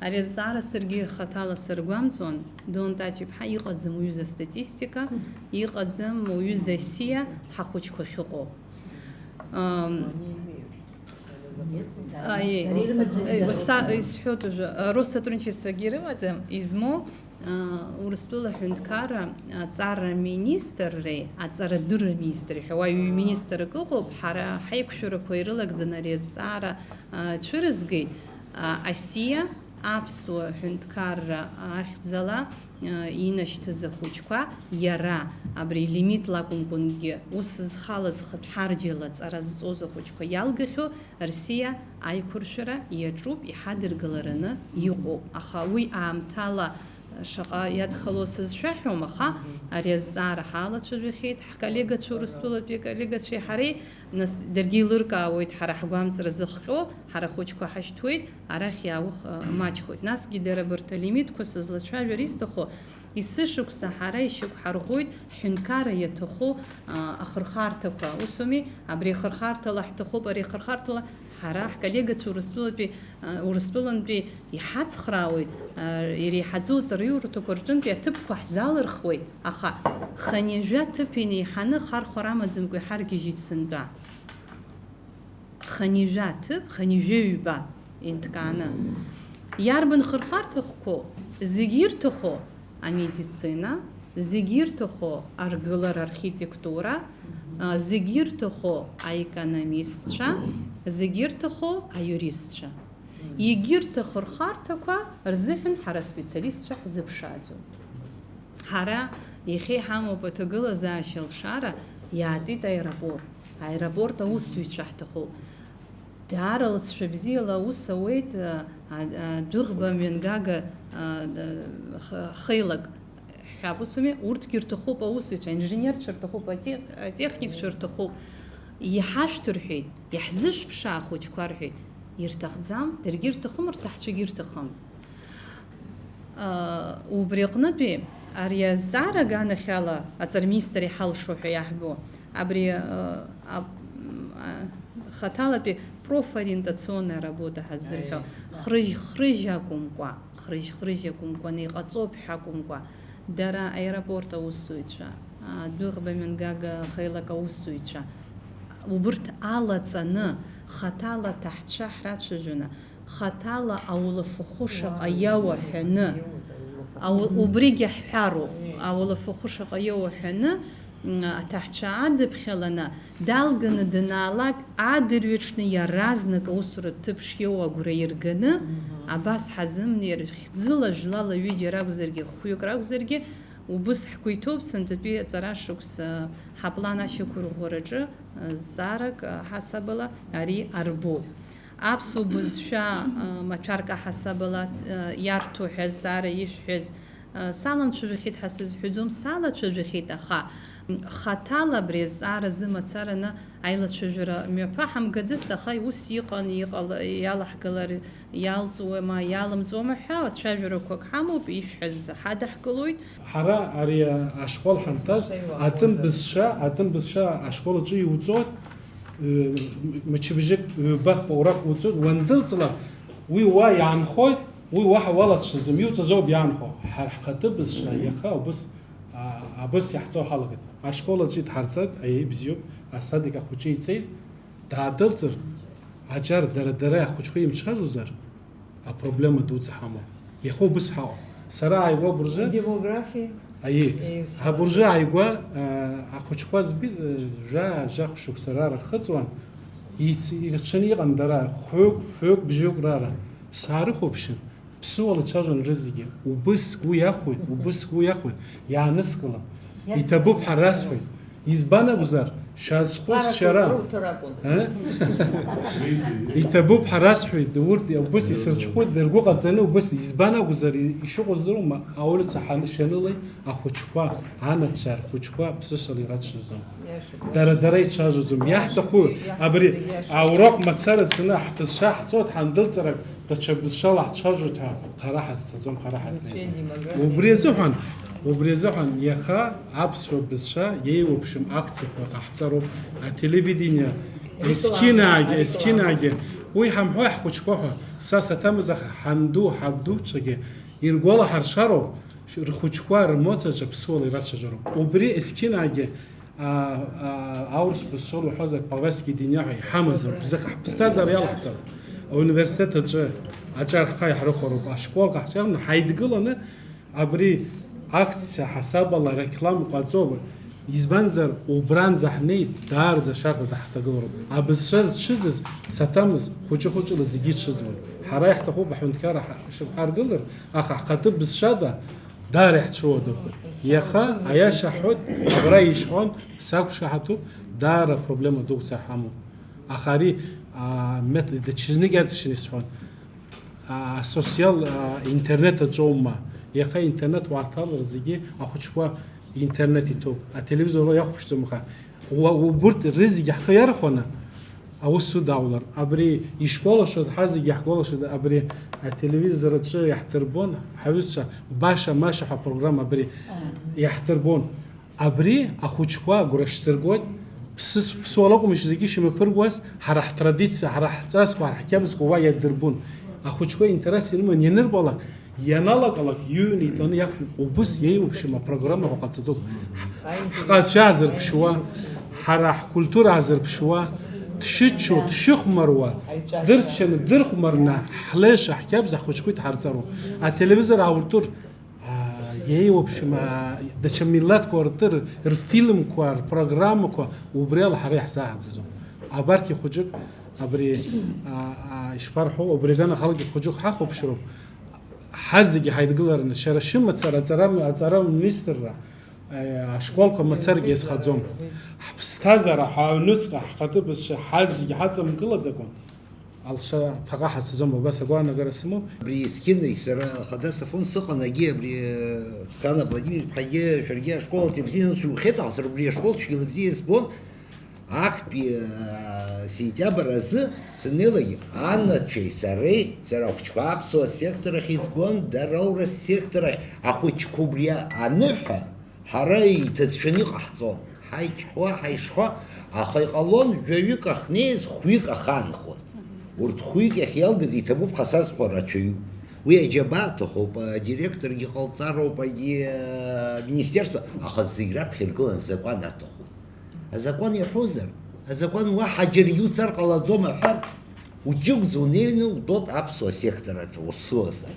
Ари азҵаара саргьы хаҭала саргәамҵуан, Дон Таҷ-иԥҳа, иҟаӡам уҩыза астатистика, иҟаӡам уҩыза асиа ҳахәыҷқәа ахьыҟоу. Ам, Аиеи. Ари ирымаӡам. Аи, са исҳәоит уажәы, а, Россотрудничествогьы ирымаӡам, измоу, а, Урыстәыла аҳәынҭқарра аҵара министрреи аҵарадырра министри ҳәа уа ҩ-министрак ыҟоуп, ҳара ҳаиқәшәарақәа ирылагӡаны ари азҵаара, а, цәырызгеит, а, асиа аԥсуа ҳәынҭқарра ахьӡала, а, инашьҭыз ахәыҷқәа, иара абри лимитла акәымкәангьы ус зхала зхатә ҳарџьала ҵара зҵоз ахәыҷқәа иалгахьоу Рсиа аиқәыршәара иаҿуп, иҳадыргалараны иҟоуп, аха уи аамҭала шаҟа иадхало сызшәаҳәом, аха ари азҵаара ҳалацәажәахьеит ҳколлегацәа, Урыстәылатәи аколлегацәеи ҳареи, нас даргьы еилыркаауеит, ҳара ҳгәамҵра зыхҟьо, ҳара ахәыҷқәа ҳашьҭуеит, арахь иааух, ы, маҷхоит. Насгьы дара абарҭ алимитқәа сызлацәажәар исҭаху, Есышықәса ҳара ишьақәҳарӷәӷәоит ҳҳәынҭқарра иаҭаху, а, ахырхарҭақәа. Ус ауми? Абри ахырхарҭала ҳҭахуп, ари ахырхарҭала ҳара ҳколлегацәа Урыстәылатәи, а, Урыстәылантәи иҳацхраауеит, а, иреиҳаӡоу аҵараиурҭақәа рҿынтәи аҭыԥқәа ҳзалырхуеит, аха хынҩажәа ҭыԥ инеиҳаны хархәара амаӡамкәа иҳаргьежьит сынтәа. Хынҩажәа ҭыԥ, хынҩажәа ҩба инҭкааны. Иарбан хырхарҭа хкуп? Зегьы ирҭаху амедицина, зегьы ирҭаху аргылара, архитектура, а, зегьы ирҭаху аекономистцәа, зегьы ирҭаху аиуристцәа. Егьырҭ ахырхарҭақәа рзыҳәан ҳара специалистцәа ҳзыԥшааӡом. Ҳара иахьа иҳамоуп аҭагылазаашьа алшара, иаатит аеропорт. Аеропорт аусзуҩцәа ҳҭахуп. Даара лҵшәа бзиала аус ауеит, а, а, адәыӷба мҩангага, а, х-, хеилак ҳҳәап, ус ауми? Урҭгьы рҭахуп аусзуҩцәа, аинженерцәа рҭахуп, атех-, атехникцәа рҭахуп. Иҳашәҭ рҳәеит, иаҳзышәԥшаа ахәыҷқәа рҳәеит. Ирҭахӡам, даргьы ирҭахым, рҭаҳцәагьы ирҭахым. Убри аҟнытәи Ари азҵаара аганахьала аҵарминистр иҳалшо ҳәа иаҳбо, абри, а, а, а, хаҭалатәи профориентационная работа ҳаззырҳәо, Аиеи. хрыжь-хрыжь акәымкәа, хрыжь-хрыжь акәымкәа, неиҟаҵоуп ҳәа акәымкәа, дара аеропорт аусзуҩцәа, адәыӷба мҩангага хеилак аусзуҩцәа, убырҭ алаҵаны, хаҭала аҭаҳцәа ҳрацәажәаны, хаҭала аулафахәы шаҟа иауа ҳәаны, ау-, убригьы ҳҳәароуп, аулафахәы шаҟа иауа ҳәаны, м, аҭаҳцәа адыԥхьаланы, далганы данаалак, адырҩаҽны иаразнак аусуратә ҭыԥ шиоуа агәра ирганы, абас ҳазымнеир, хьӡыла, жәлала ҩыџьа ракәзаргьы, хәҩык ракәзаргьы, убыс ҳгәы иҭоуп, сынтәатәи аҵара шықәса ҳаплан ашьақәырӷәӷәараҿы, э, зҵаарак, э, ҳасабала ари арбоуп. Аԥсуа бызшәа, э, маҭәарк аҳасабала, э, иарҭо ҳәа зҵаара ишәҳәаз, э, саламцәажәахьеит ҳәа сызҳәаӡом, салацәажәахьеит, аха, м, хаҭала абри азҵаара азы мацараны аилацәажәара мҩаԥаҳамгаӡацт, аха ус иҟан, иҟала-, иалаҳгалар иалҵуама, иалымҵуама ҳәа цәажәарақәак ҳамоуп, ишәҳәаз ҳадаҳкылоит. Ҳара ари ашкол ҳанҭаз, атәым бызшәа, атәым бызшәа ашкол аҿы иуҵоит, ы, мчыбжьык, ҩба-хԥа урак уҵоит, уандәылҵлак, уи уа иаанхоит, уи уаҳа уалацәажәаӡом, иуҵаз ауп иаанхо. Ҳара ҳхатәы бызшәа иаха убыс, а, абыс иаҳҵо ҳалагеит. Ашкол аҿы идҳарҵеит, аиеи, бзиоуп, асадик ахәыҷы ицеит, даадәылҵыр, аҿар дара-дара ахәыҷқәа имҽхазозар, апроблема дуӡӡа ҳамоуп. Иахьа убыс ҳаҟоуп. Сара ааигәа абыржәы, Демографиа. Аиеи, еизҳа. Абыржәы ааигәа, а, ахәыҷқәа збит, а, жәа-, жәахә шықәса рара рхыҵуан, иц-, ирҽны иҟан дара, хәҩык, фҩык, бжьҩык рара. Саарыхәаԥшын, ԥсыуала ицәажәон рызегьы. Убыс сгәы иахәеит, убыс сгәы иахәеит, иааныскылан. Иаҳ- Иҭабуп ҳәа расҳәеит. Избан акәзар, шәазхәыц шәара. Ҳәа? Иҭабуп ҳәа расҳәеит, урҭ убыс исырҽхәоит, дыргәыҟаҵаны убыс, избан акәзар, и-, ишыҟоу здыруама, аулица ҳан-, шанылеи, ахәыҷқәа, анацәа, рхәыҷқәа ԥсышьала ирацәажәон. Иашоуп. Дара-дара ицәажәаӡом. Иаҳҭаху, иаҳ-, абри иаҳ-, аурок мацара зны ҳбызшәа ҳцоит, ҳандәылҵрак, даҽа бызшәала ҳцәажәоит ҳәа, хара ҳазцаӡом, хара ҳазнеиӡом. Убри азыҳәан, убри азыҳәан иаха аԥсуа бызшәа еиуеиԥшым акциақәа ҟаҳҵароуп, ателевидение, есқьынаагьы, есқьынаагьы, уи ҳамҳәои ҳхәыҷқәа ҳәа, са саҭамыз, аха ҳанду, ҳабдуцәагьы иргәалаҳаршароуп, рхәыҷқәа рмоҭаҿы ԥсуала ирацәажәароуп. Убри есқьынаагьы А, а, аурыс бызшәала уҳәозар, повестки дня ҳәа иҳамазароуп, зых-, ҳԥсҭазаара иалаҳҵароуп. Ауниверситет аҿы аҿар ҳхы иаҳрыхәароуп, ашкол ҟаҳҵарны ҳаидгыланы абри акциа ҳасабала реклама ҟаҵоуп. Избанзар, убранӡа ҳнеит, даараӡа ашарҭа даҳҭагылароуп. Абызшәа зцәыӡыз саҭамыз, хәыҷы-хәыҷыла зегьы ицәыӡуеит. Ҳара иаҳҭахуп аҳәынҭқарра ҳа-, шыԥҳаргылар, аха ҳхатәы бызшәада Даара иаҳцәыуадаҩуп. Иаха, аиаша ҳҳәоит, абра ишҳәон, сақәшаҳаҭуп, даара апроблема дуӡӡа ҳамоуп. Аха ари, а, метод, даҽазнык иаҵшьны исҳәон. А, асоциал, а, интернет аҿоума? Иаха интернет уаҭалар зегьы ахәыҷқәа интернет иҭоуп. Ателевизор уа иахәаԥшӡом, аха Уа-, убырҭ рызегьы ҳхы иархәаны аус удаулар, абри ишгәалашәоит, ҳазегьы иаҳгәалашәоит, абри ателевизор аҿы иаҳдырбон, ҳаҩызцәа, Баша Маша ҳәа апрограмма абри иаҳдырбон. Абри ахәыҷқәа агәра шьсыргоит, ԥсыс-, ԥсуала акәым зегьы шьамаԥыргуаз, ҳара ҳтрадициа, ҳара ҳҵасқәа, ҳара ҳқьабзқәа уа иадырбон. Ахәыҷқәа интересс ирыман ианырбалак, Ианалак-алак иҩны итәаны иақәшәеит, убыс иеиуеиԥшым апрограммақәа ҟаҵатәуп. Ҳҟазшьа аазырԥшуа, ҳара ҳкультура аазырԥшуа, дшыччо, дшыхәмаруа, дырччаны, дырхәмарны, ҳлеша, ҳқьабз, ҳхәыҷқәа идҳарҵароуп. Ателевизор ауртыр, а, иеиуеиԥшым, а, даҽа милаҭқәа ртыр, рфильмқәа, рпрограммақәа, убри ала ҳара иаҳзааӡаӡом. Абарҭгьы хәыҷык, абри, а, а, ишԥарҳәо, убри аганахьалагьы хәыҷык ҳахәаԥшроуп. Ҳазегьы ҳаидгылараны, шәара шәымацара аҵара, аҵара министрра, э, ашколқәа мацарагьы иазхаӡом. Ҳԥсҭазаара, ҳаҩнуҵҟа, ҳхатәы бызшәа ҳазегьы ҳаҵамгылаӡакәан, алша ԥаҟа ҳацаӡом, убас агәаанагара сымоуп. Абри есқьынагь сара хада сафон сыҟан, агьи абри, э, Хана Владимир-иԥҳагьы, шәаргьы ашкол аҿы ибзианы шәухьеит, аха сара убри ашкол цәгьала бзиа избон. Актәи сентиабр азы саннеилак, анацәеи сареи, сара ахәыҷқәа аԥсуа сектор ахь изгон, дара аурыс сектор ахь, ахәыҷқәа убри аныҳәа, ҳара иҭацәаны иҟаҳҵон. Ҳаиқьхуа, ҳаишхуа, аха иҟалон жәаҩык ахнеиз, хәҩык ахаанхоз. Урҭ хәҩык иахьиалгаз иҭабуп ҳәа сазхәар рацәаҩуп. Уи аџьабаа аҭахуп, адиректоргьы ҟалҵароуп, агьи, аминистерство, аха зегь раԥхьа иргылан азакәан аҭахуп. Азакәан иаҳәозар, азакәан уаҳа џьаргьы уцар ҟалаӡом аҳәар, уҷыгәӡа унеины утәот аԥсуа сектор аҿы уаԥсуазар.